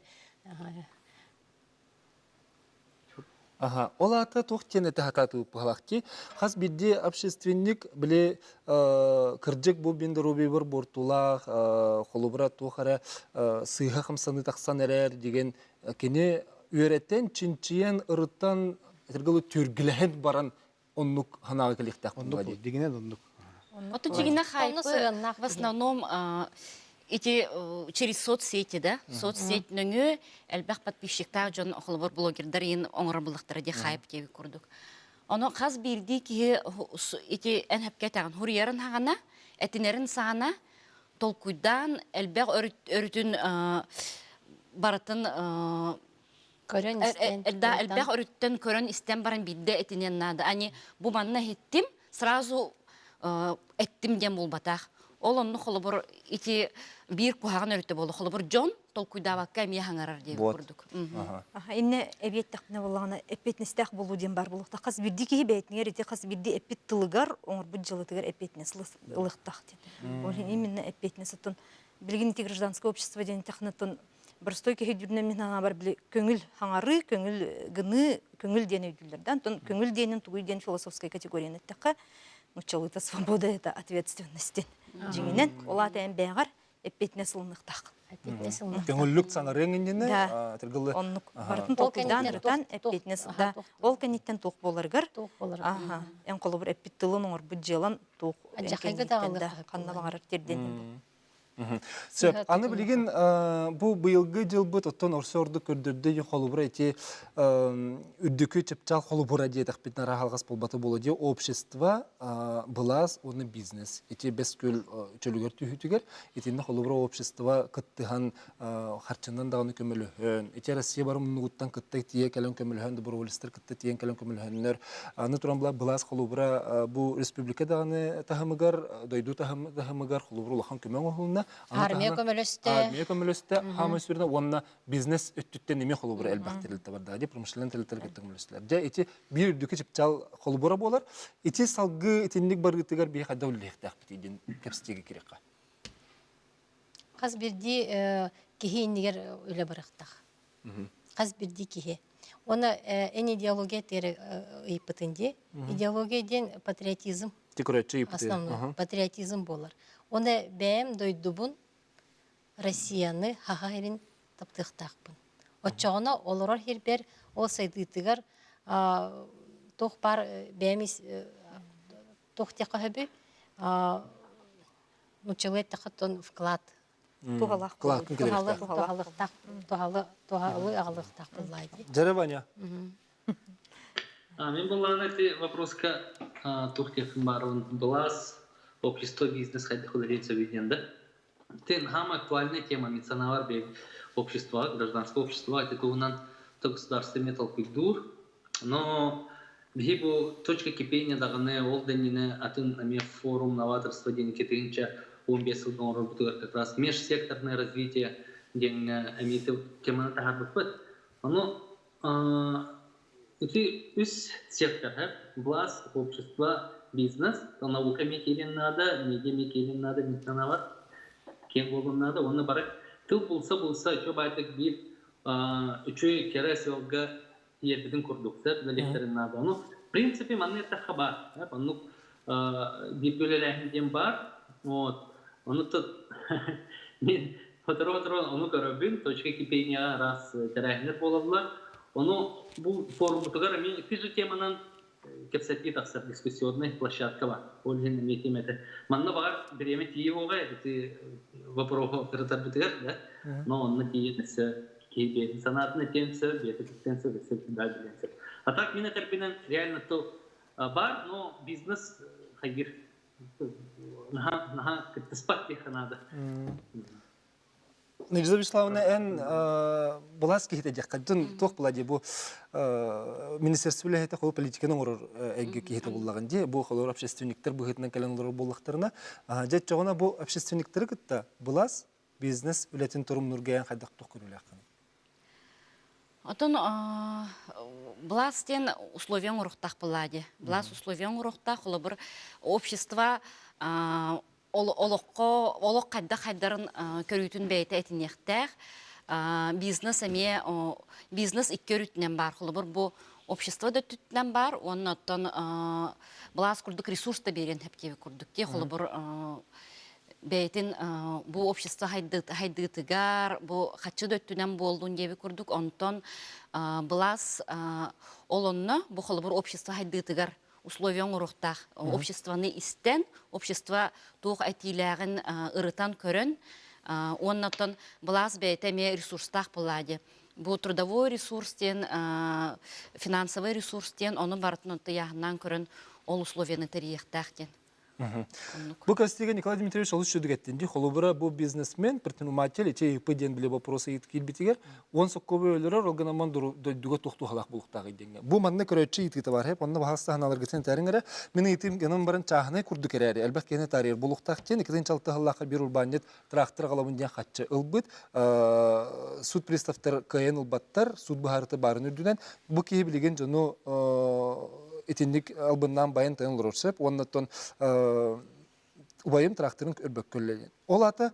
Аха, ол аата туох диэн этэ хатаатыыппыһалахти хас биирдии общественник били кырдьык бу бин доруобуйабар буортулаах холобура туох эрэ сыыһа хамсаныы тахсан эрэр деген кини үөрэтэн, чинчийэн, ырытан, этэргэ түргүлэһэн баран оннук санааҕа кэлиэхтээх Оннук дигинэн оннук. Оту дьигинэ хайпы в основном эти через соцсети да соцсеть нөҥүө элбэх подписчиктаах дьон холобур блогердар иин оҥорор буллахтара ди хайп диэби курдук. Ону хас биирдии киһи ити эн хөпкө этэҕин хуруйарын хаҕана этинэрин саҕана толкуйдаан элбэх өрүтүн барытын Көрөн истэн. Да, элбэх өрүттэн көрөн истэн баран биирдэ этиниэн наада. Ани бу манна иһиттим, сразу эттим диэн буолбатах. Ол онно холобур ити биир куһаҕан өрүтэ буолла. Холобур дьон толкуйдаабакка эмиэ хаҥарар диэн курдук. Инне эбиэттэхпинэ буоллаҕына эппиэтинэстээх буолуу диэн бар буолуохтаах. Хас биирдии киһи бэйэтинигэр ити хас биирдии эппит тылыгар, оҥорбут дьыалатыгар эппиэтинэс ылыахтаах диэн. Ол иһин именно эппиэтинэс оттон билигин ити гражданское общество диэн технотон простой киһи өйдүүрүнэн мин санаабар били көҥүл хаҥарыы, көҥүл гыныы, көҥүл диэн өйдүүллэр да. Онтон көҥүл диэнин тугуй диэн философскай категорияны эттэххэ, нуччалыыта свобода это ответственность дьиҥинэн, ол аата эн бэйэҕэр эппиэтинэс ылыныахтаах. Эппиэтинэс ылыныахтаах. Көҥүллүк саҥарыаҥ иннинэ, тыргылы Оннук барытын толкуйдаан ырытан эппиэтинэс да ол кэнниттэн туох буоларыгар туох буоларыгар эн холобур эппит тылын оҥорбут дьыалан туох Адьахайга даҕалыахха ханна баҕарар тиэрдиэн Сөп. Аны билигин бу быйылгы дьылбыт оттон орсо ордук көрдөрдө холобура ити үрдүкү чыпчаал холобура диэтэхпитинэ араһалҕас буолбата буолуо диэ общество былаас уонна бизнес ити бэс күөл чөлүгэр түһүүтүгэр итиннэ холобура общество кыттыһан харчынан даҕаны көмөлөһөн ити Россия бары муннугуттан кытта тиийэ кэлэн көмөлөһөн доброволецтар кытта тиийэн кэлэн көмөлөһөннөр аны туран былаас холобура бу республика даҕаны таһымыгар дойду таһымыгар холобура улахан көмө оҥоһулунна армия көмөлөстө армия көмөлөстө хаамай сүрүнэ уонна бизнес өттүттэн эмиэ холобура элбэх тэрилтэ бар дии промышленный тэрилтэлэр кытта көмөлөстүлэр дьэ ити биир үрдүкү чыпчаал холобура буолар ити салгыы итинник барыытыгар биһи хайдах үлэлиэхтээхпитий диэн кэпсэтиигэ кириэххэ Хас биирдии киһи иннигэр үлэ барыахтаах. Хас биирдии киһи. Уонна эн идеология тиэрэ ыйыппытын дии. Идеология диэн патриотизм. Основной патриотизм буолар. Уонна бэйэм дойдубун Россияны хаха ирин таптыахтаахпын. Оччоҕуна олорор сирбэр ол сайдыытыгар туох баар бэйэм туох диэххэ сөбүй нууччалыы эттэххэ оттон вклад туһалаах туһалыахтаах туһалы туһалы аҕалыахтаах буоллаа дии Дьэрэ Ваня Мин былаана ити вопроска туох диэхпин баарыбын былаас общество бизнес хайдах үлэлиэн сөбүй диэн да Тен самая актуальная тема мин санаабар бэйэм общество гражданское общество ити туһунан государственный толкуйдуур но. Биһи бу точка кипения даҕаны ол да иннинэ атын эмиэ форум новаторства диэн 2015 сылга оҥорорбутугар как раз межсекторное развитие диэҥҥэ эмиэ теманы таһаарбыппыт. Ону ити үс сектор власть, общество, бизнес, наука эмиэ киириэн наада, медиа эмиэ киириэн наада мин санаабар киэҥ буолуон наада. Уонна бары тыл булса-булса үчүгэй баайдык биир үчүгэй кэрэ сыалга тиийэрбитин курдук сөп үлэлиэхтэрин наада. Ону, в принципе, манна эттэххэ баар. Оннук бииргэ үлэлээһин диэн баар. Вот. Ону мин сотору-сотору ону көрөбүн, точка кипения араас тэрээһиннэр буолаллар. Ону бу форуммутугар эмиэ ити же теманан кэпсэтии тахсар дискуссионнай площадка бар. Ол иһин эмиэ тиэмэ этэ. Манна баҕар бириэмэ тиийиэҕэ ити вопроһу ырытарбытыгар да, но онно тиийэн өссө киһи бэйэтин санаатын этиэн сөп, бэйэтэ кыттыан сөп, өссө да билиэн сөп. А так мин этэрбинэн реально то бар, но бизнес хайгыр наһаа наһаа кыттыспат диэххэ наада. Надежда Вячеславовна, эн былаас киһитэ диэххэ дьон туох була дии бу министерство үлэһитэ холу политиканы оҥорор эйгэ киһитэ буллаҕын дии бу холор общественниктар быһыытынан кэлэн олорор буоллахтарына дьэ чоҕуна бу общественниктары кытта былаас бизнес үлэтин торумнуурга эн хайдах туох көрүүлээххиний? Отон былаас диэн условия оҥоруохтаах буоллаа дии. Былаас условия оҥоруохтаах, холобур, общество олоххо олох хайдах хайдарын көрүүтүн бэйэтэ этиниэхтээх. Бизнес эмиэ бизнес икки өрүтүнэн баар. Холобур, бу общество да өттүттэн баар уонна оттон былаас курдук ресурс да биэриэн сөп курдук дии. Холобур, бэйэтин бу общество хайдыытыгар, бу хаччы да өттүнэн буоллун диэбит курдук, онтон былаас ол онно бу холобур общество хайдыытыгар условия оҥоруохтаах. Обществоны истэн, общество туох этиилээҕин ырытан көрөн, уонна оттон былаас бэйэтэ эмиэ ресурстаах буоллаа дии. Бу трудовой ресурс диэн, финансовый ресурс диэн, ону барытын онто ыйааһыннаан көрөн ол условияны тэрийиэхтээх диэн. Бу кастига Николай Дмитриевич олус үчүгэй эттин дии. Холобура бу бизнесмен, предприниматель ити ИП диэн били вопросы киирбитигэр он соккобу өлөрөр, ол гынан дойдуга туох туһалаах буолуохтааҕый диэҥҥэ. Бу манна көрөөччү ыйытыыта бар, хэп онно баһаалыста санааларгытын этээриҥ эрэ. Мин ыйытыым гынан баран чааһынай курдук эрээри, элбэх киһини таарыйар буолуохтаах диэн иккитин чалтыһаллаахха биир урбаанньыт трактор аҕалабын диэн хаччы ылбыт. Суд приставтар кыайан ылбаттар, суд быһаарыта баарын үрдүнэн. Бу киһи билигин дьону итинник албыннаан байан тайан олорор сөп уонна оттон убайым тракторын өрбөккө үлэлиэн. Ол аата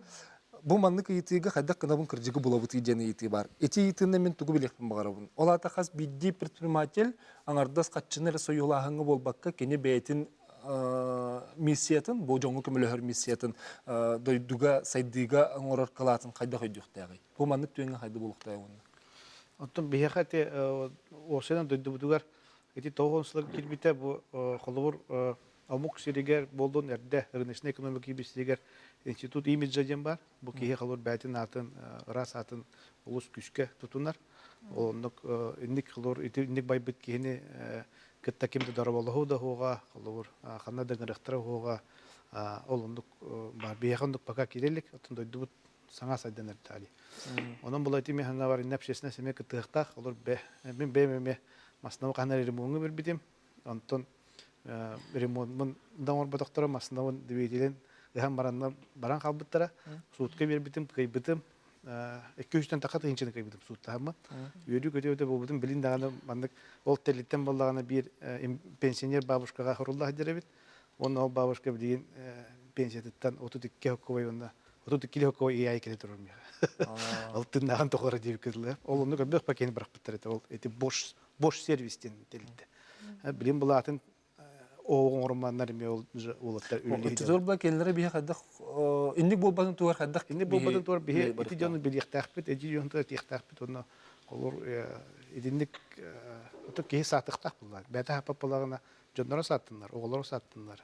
бу маннык ыйытыыга хайдах гынабын кырдьыгы булабытый диэн ыйытыы баар. Ити ыйытыыны мин тугу билиэхпин баҕарабын. Ол аата хас биирдии предприниматель аҥардас хаччыны эрэ сойуолааһыҥҥа буолбакка кини бэйэтин миссиятын, бу дьоҥҥо көмөлөһөр миссиятын дойдуга сайдыыга оҥорор кылаатын хайдах өйдүөхтээҕий? Бу маннык түгэҥҥэ хайда буолуохтааҕый уонна? Оттон биһиэхэ ити уопсайынан дойдубутугар ити тоҕус сылга киирбитэ бу холобур омук сиригэр буоллун эрдэ рыночнай экономика киирбит сиригэр институт имиджа диэн баар. Бу киһи холобур бэйэтин аатын ыраас аатын олус күүскэ тутунар. Ол оннук инник холобур ити инник байбыт киһини кытта ким да дорооболоһуу да уһуоҕа, холобур ханна да ыҥырыахтара уһуоҕа ол оннук баар. Биһиэхэ оннук пока киирэ илик, оттон дойдубут саҥа сайдан эрдэҕэ дии. Онон була ити мин санаабар иннэ общественность эмиэ кыттыһыахтаах. Олор бэ мин бэйэм эмиэ массыынабын хаһан эрэ ремоҥҥа биэрбитим. Онтон ремонмун да оҥорботохторо, массыынабын двигателин ыһан баранна баран хаалбыттара. Суутка биэрбитим, кыайбытым. Икки үстэн таха тыһыынчаны кыайбытым сууттаһаммын. Үөрүү көтүү буолбутум. Билин даҕаны маннык ол тэрилтэн буоллаҕына биир пенсионер бабушкаҕа хорулла сылдьар эбит. Уонна ол бабушка билигин пенсиятыттан 32 хоккобай уонна 32 хоккобай ИАй кэлэ турар миэхэ. Ол тыннааҕын тоҕоро диэбиккэ дылы. Ол оннук элбэх пакеты бырахпыттар этэ. Ол эти Bosch Bosch сервис диэн тэрилтэ. Билин былаатын оҥоруманнар эмиэ ол уолаттар үлэлиир. Оччотугар була кинилэри биһи хайдах инник буолбатын тугар хайдах инник буолбатын тугар биһи ити дьону билиэхтээхпит, эти дьону этиэхтээхпит уонна олор итинник ото киһи саатыахтаах буолла. Бэйэтэ хаппат буоллаҕына дьонноро сааттыннар, оҕолоро сааттыннар,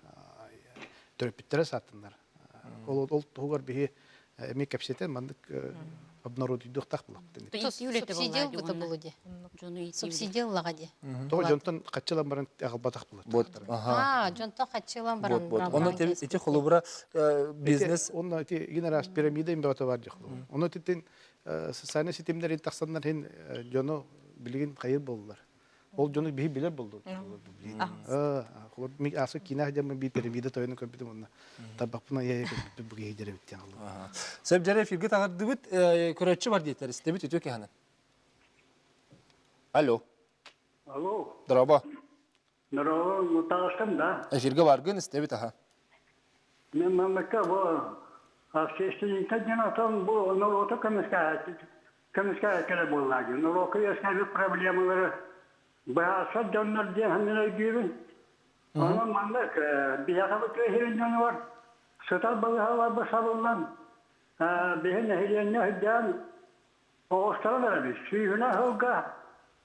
төрөппүттэрэ сааттыннар. Ол ол туһугар биһи эмиэ кэпсэтэн маннык обнародуйдуохтаах буолуохпут. Субсидия ылбыта буолуо дии. Субсидия ыллаҕа дии. Тоҕо дьонтон хаччылан баран аҕалбатах буолар. Аа, дьонтон хаччылан баран. Онно ити холобура бизнес Онно ити генерас пирамида имбэҕэтэ бар дии холобура. Онно итин социальнай ситимнэрин тахсаннар иһин дьону билигин хайыр буоллар. Ол дьону биһи билэр болду. Асы киинэ дьаммын биир пирамида тойону көрбүтүм онно. Тарбахпын айа көрбүппүт бу киһи дьэрэбит диэн аллым. Сөп дьэрэ эфиргэ таҕардыбыт көрөөччү бар диэтэр истэбит үтүө киһанан. Алло. Алло. Дорообо. Здорово, таҕыстым да. Эфиргэ баргын истэбит аха. Мен манныкка бу общественниктар диэн отон бу норуоту көмүскээччилэр буоллаа дии. Норуокка үөскээбит проблемалары быһаарсар дьоннор диэн мин өйдүүбүн. Онон маннык биһиэхэ бу тыа сирин дьонугар сытар балыыһаларбыт сабыллан биһи нэһилиэнньэ өйдөөн Оҕустаран эрэбит. Сүүһүнэн сылга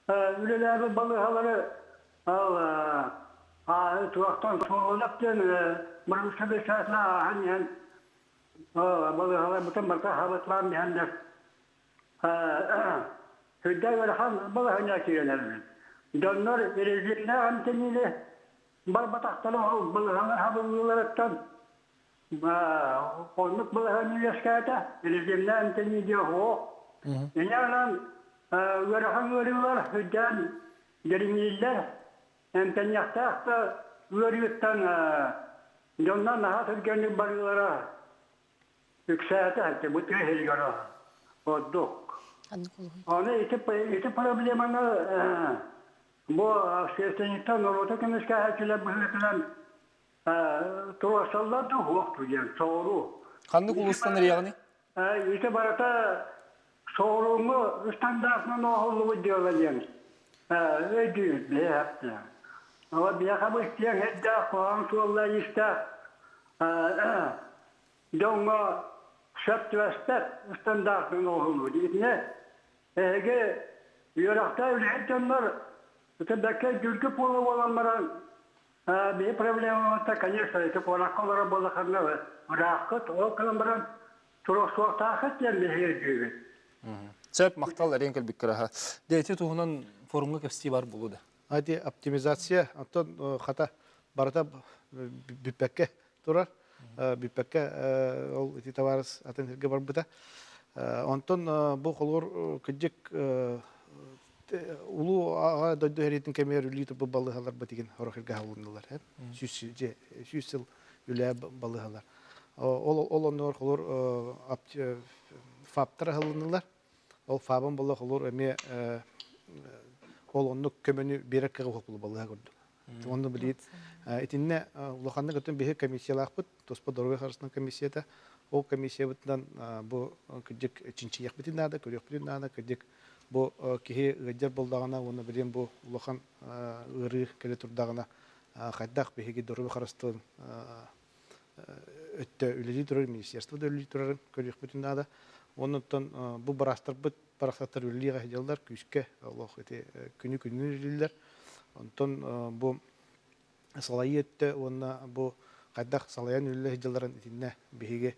үлэлээбит балыыһалары ол туохтан суолунап диэн бырабыыталыстыбатынан ааһан иһэн балыыһаларбытын барыта хабытлаан иһэннэр сүрдээх ыарахан балаһыанньа киирэн эрэбит. Дьоннор режимнээх эмтэниини барбатахтара ол балыыһалар хабыллыыларыттан Оннук балаһыанньа үөскээтэ, режимнээн эмтэнии диэн суох. Инньэ гынан ыарахан ыарыылар үрдээн дириҥииллэр, эмтэниэхтээх да ыарыыттан дьоннор наһаа түргэнник барыылара үксээтэ, бу тыа сиригэр ордук. Аны ити, ити проблеманы бу общественниктар норуоту көмүскээччилэр быһыытынан Туруорсаллар да суох диэн соҕуруу. Ханнык улуустан эрийэҕиний? Ити барыта соҕурууҥҥу стандартынан оҥоһуллубут дьыала диэн өйдүүр биһиэхэ. Ол биһиэхэ бу киэҥ сирдээх, хоһоон суолла-иистээх дьоҥҥо сөп түбэспэт стандартынан оҥоһуллубут. Итини эһиги үөрэхтээх үлэһит дьоннор ити бэккэ өйдүүргүт буола буолан баран Биһи проблемабыта, конечно, ити куоракка олорор буоллаххына ырааххыт, ол гынан баран туруорсуохтааххыт диэн биһиги өйдүүбүт. Сөп, махтал эриэн кэлбиккэр аха. Дьэ, ити туһунан форумҥа кэпсии бар буолуо да? Ати оптимизация, оттон хата барыта бүппэккэ турар. Бүппэккэ ол ити табаарыс атын сиргэ барбыта. Онтон бу холуур кырдьык улуу аҕа дойду сэриитин кэмигэр үлүү турбут балыыһаларбыт игин сорох сиргэ аһылыннылар 100 сыл үлэ балыыһалар. Ол ол оннугар холуур ФАПтар аһылыннылар. Ол ФАБын була холуур эмиэ ол оннук көмөнү биэрэр кыаҕа уһук балыыһа курдук. Онно билиит итиннэ улаханнык өттүн биһи комиссиялаахпыт, туспа доруобуйа харыстабылын комиссията. Ол комиссиябытынан бу кырдьык чинчийиэхпитин наада, көрүөхпүтүн наада, кырдьык бу киһи ыалдьар буоллаҕына уонна билигин бу улахан ыарыы кэлэ турдаҕына хайдах биһиги доруобуйа харыстабылын өттө үлэлии турар, министерство да үлэлии турарын көрүөхпүтүн наада. Оннуттан бу быраастарбыт барахсаттар үлэлии сылдьаллар, күүскэ олох ити күнү күннүү үлэлииллэр. Онтон бу салайыы өттө уонна бу хайдах салайан үлэлии сылдьалларын итиннэ биһиги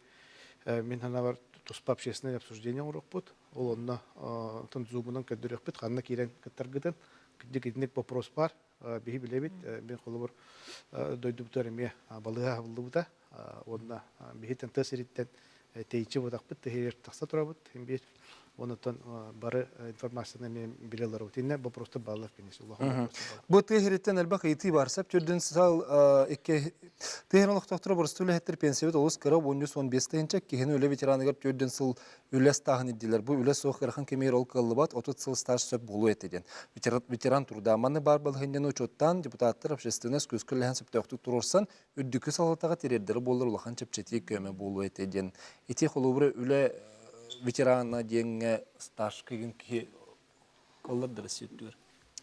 мин санаабар туспа общественное обсуждение оҥоруохпут. Ол онно онтон зумунан көрдөрүөхпүт, ханна киирэн кыттаргытын. Кырдьык итинник вопрос баар. Биһи билэбит, мин холобур дойдубутугар эмиэ балыыһа аһыллыбыта. Уонна биһи тыа сириттэн тэйиччи буотахпыт, тэһиэр тахса турабыт. Биир онтон бары информацияны эмиэ билэ олоробут. Иннэ вопростар бааллар конечно, улахан вопростар бааллар. Бу тыа сириттэн элбэх ыйытыы бар. Сап түрдүн сал икки тыа сирин олохтоохторо боростуой үлэһиттэр пенсиябыт олус кыра 13-15 тыһыынча киһини үлэ ветераныгар төрдүн сыл үлэ стааһын ирдиилэр. Бу үлэ суох ыарахан кэмигэр ол кыаллыбат, 30 сыл стаж сөп буолуо этэ диэн. Ветеран труда маны баар балаһыанньаны учуоттаан, депутаттар общественность күүскэ үлэлэһэн сөптөөхтүк туруорсан, үрдүкү салалтаҕа тириэрдэрэ буоллар улахан чэпчэтии көмө буолуо этэ диэн. Ити холобура үлэ ветерана диэҥҥэ стаж кыгын киһи коллар да үрдүгэр.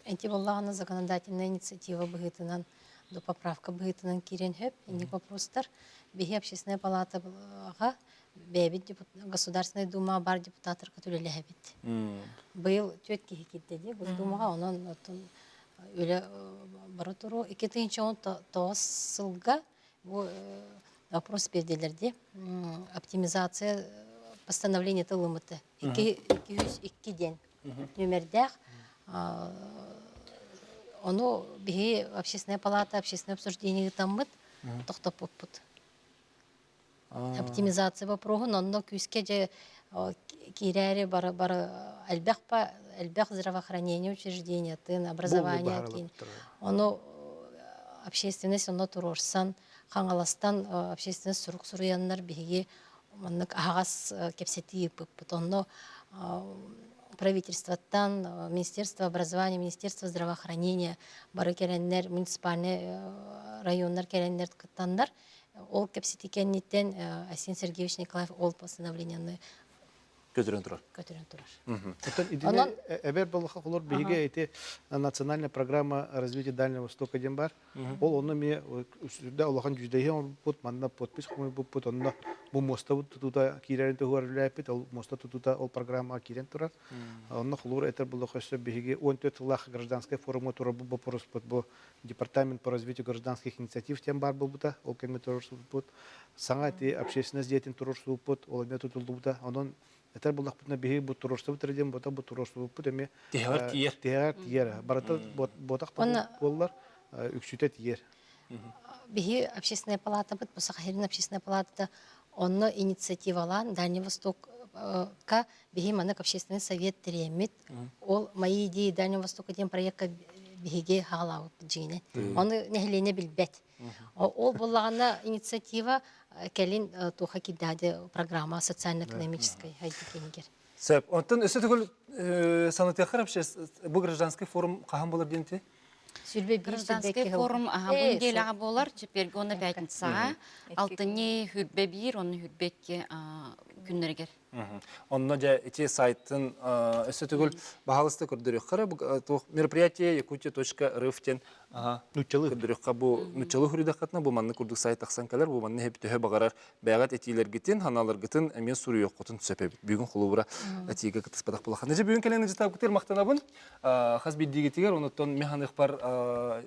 Эти буоллаҕына законодательная инициатива быһыытынан до поправка быһыытынан киирэн сөп. Инник вопростар. Биһи общественная палатаҕа бэйэбит Государственная Дума бар депутаттарга үлэлэһэбит. Быйыл түөрт киһи киирдэ дии Госдумаҕа, онон оттон үлэ бара туруо. 2019 сылга бу вопрос бердилер дии. Оптимизация постановление ылыммыты. 202 диэн нүмердээх. Ону биһи общественная палата, общественное обсуждение ыытаммыт, тохтоппуппут. Оптимизация вопроһун онно күүскэ дьэ Киирээри бары бары элбэх элбэх здравоохранение учреждениятын, образование киин. Ону общественность онно туруорсан, Хаҥаластан общественность сурук суруйаннар биһиги маннык аһаҕас кэпсэтии ыыппыппыт. Онно правительствоттан, Министерство образования, Министерство здравоохранения бары кэлэннэр, муниципальный районнар кэлэннэр кыттаннар, ол кэпсэтии кэнниттэн Айсен Сергеевич Николаев ол постановлениены көтүрэн турар. Көтүрэн турар. Оттон итини эбэр боллаха холор биһиги ити национальная программа развития Дальнего Востока диэн бар. Ол онно эмиэ сүрдэ улахан дьүдэйи оҥорбуппут, манна подпись хомуйбуппут, онно бу муостабыт тутуута киирэрин туһугар үлэлээппит, ол муоста тутуута ол программаҕа киирэн турар. Онно холобур этэр боллаха өссө биһиги 14 сыллаах гражданскай форумҥа турарбыт боппуруоспут бу департамент по развитию гражданских инициатив диэн баар буолбута, ол кэмҥэ туруорсубуппут. Саҥа ити общественность дьиэтин туруорсубуппут, ол эмиэ тутуллубута. Онон этэр буоллахпытына биһиги бу туруорсубут эрэ диэн буота бу туруорсубуппут эмиэ тиһэҕэр тиийэр. Тиһэҕэр тиийэр. Барыта буотах да буоллар үксүтэ тиийэр. Биһи общественная палатабыт, бу Саха сирин общественная палатата онно инициативалаан Дальний Востокка биһи маннык общественный совет тэрийэммит. Ол «Мои идеи Дальнего Востока» диэн проекка биһиги хаалаабыппыт дьиҥинэн. Ону нэһилиэнньэ билбэт. Ол буоллаҕына инициатива кэлин туоха киирдэҕэ программа социально-экономическай хайдыы киинигэр. Сөп. Онтон өссө төгүл санатыаххар вообще бу гражданский форум хаһан болар диэн ти? Гражданский форум бу неделяҕа буолар, четверг уонна пятницаҕа, алтынньы хүрбэ биир, онно хүрбэ икки күннэригэр. Онно дьэ ити сайтын өссө төгүл баһаалыста көрдөрүөххэ туох мероприятие якутия.рф диэн нуччалыы көрдөрүөххэ бу нуччалыы хуруйдаххытына бу маннык курдук сайт тахсан кэлэр бу манна төһө баҕарар бэйэҕит этиилэргитин ханааларгытын эмиэ суруйуоххутун сөп эбит бүгүн холобура этиигэ кыттыспатах булахан дьэ бүгүн кэлэн ыжытаабытыгар махтанабын хас биирдиигитигэр онуттан мен ханыхпар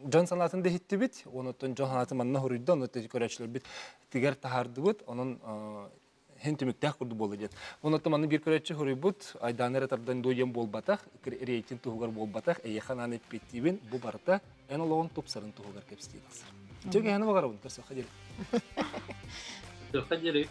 дьон санаатын да иһиттибит онуттан дьон санаатын манна хоруйда онно көрөөччүлэрбит тигэр таһаардыбыт онон һин түмүктээх курдук буолла диэн. Онон манны биир көрөөччү хоруйбут айдааны эрэ тардан дуо диэн буолбатах, рейтинг туһугар буолбатах, эйиэхэ анаан эппиэттиибин, бу барыта эн олоҕун тупсарын туһугар кэпсэтии тахсар. Үтүө киһини баҕарабын, көрсүөххэ диэри. Көрсүөххэ диэри.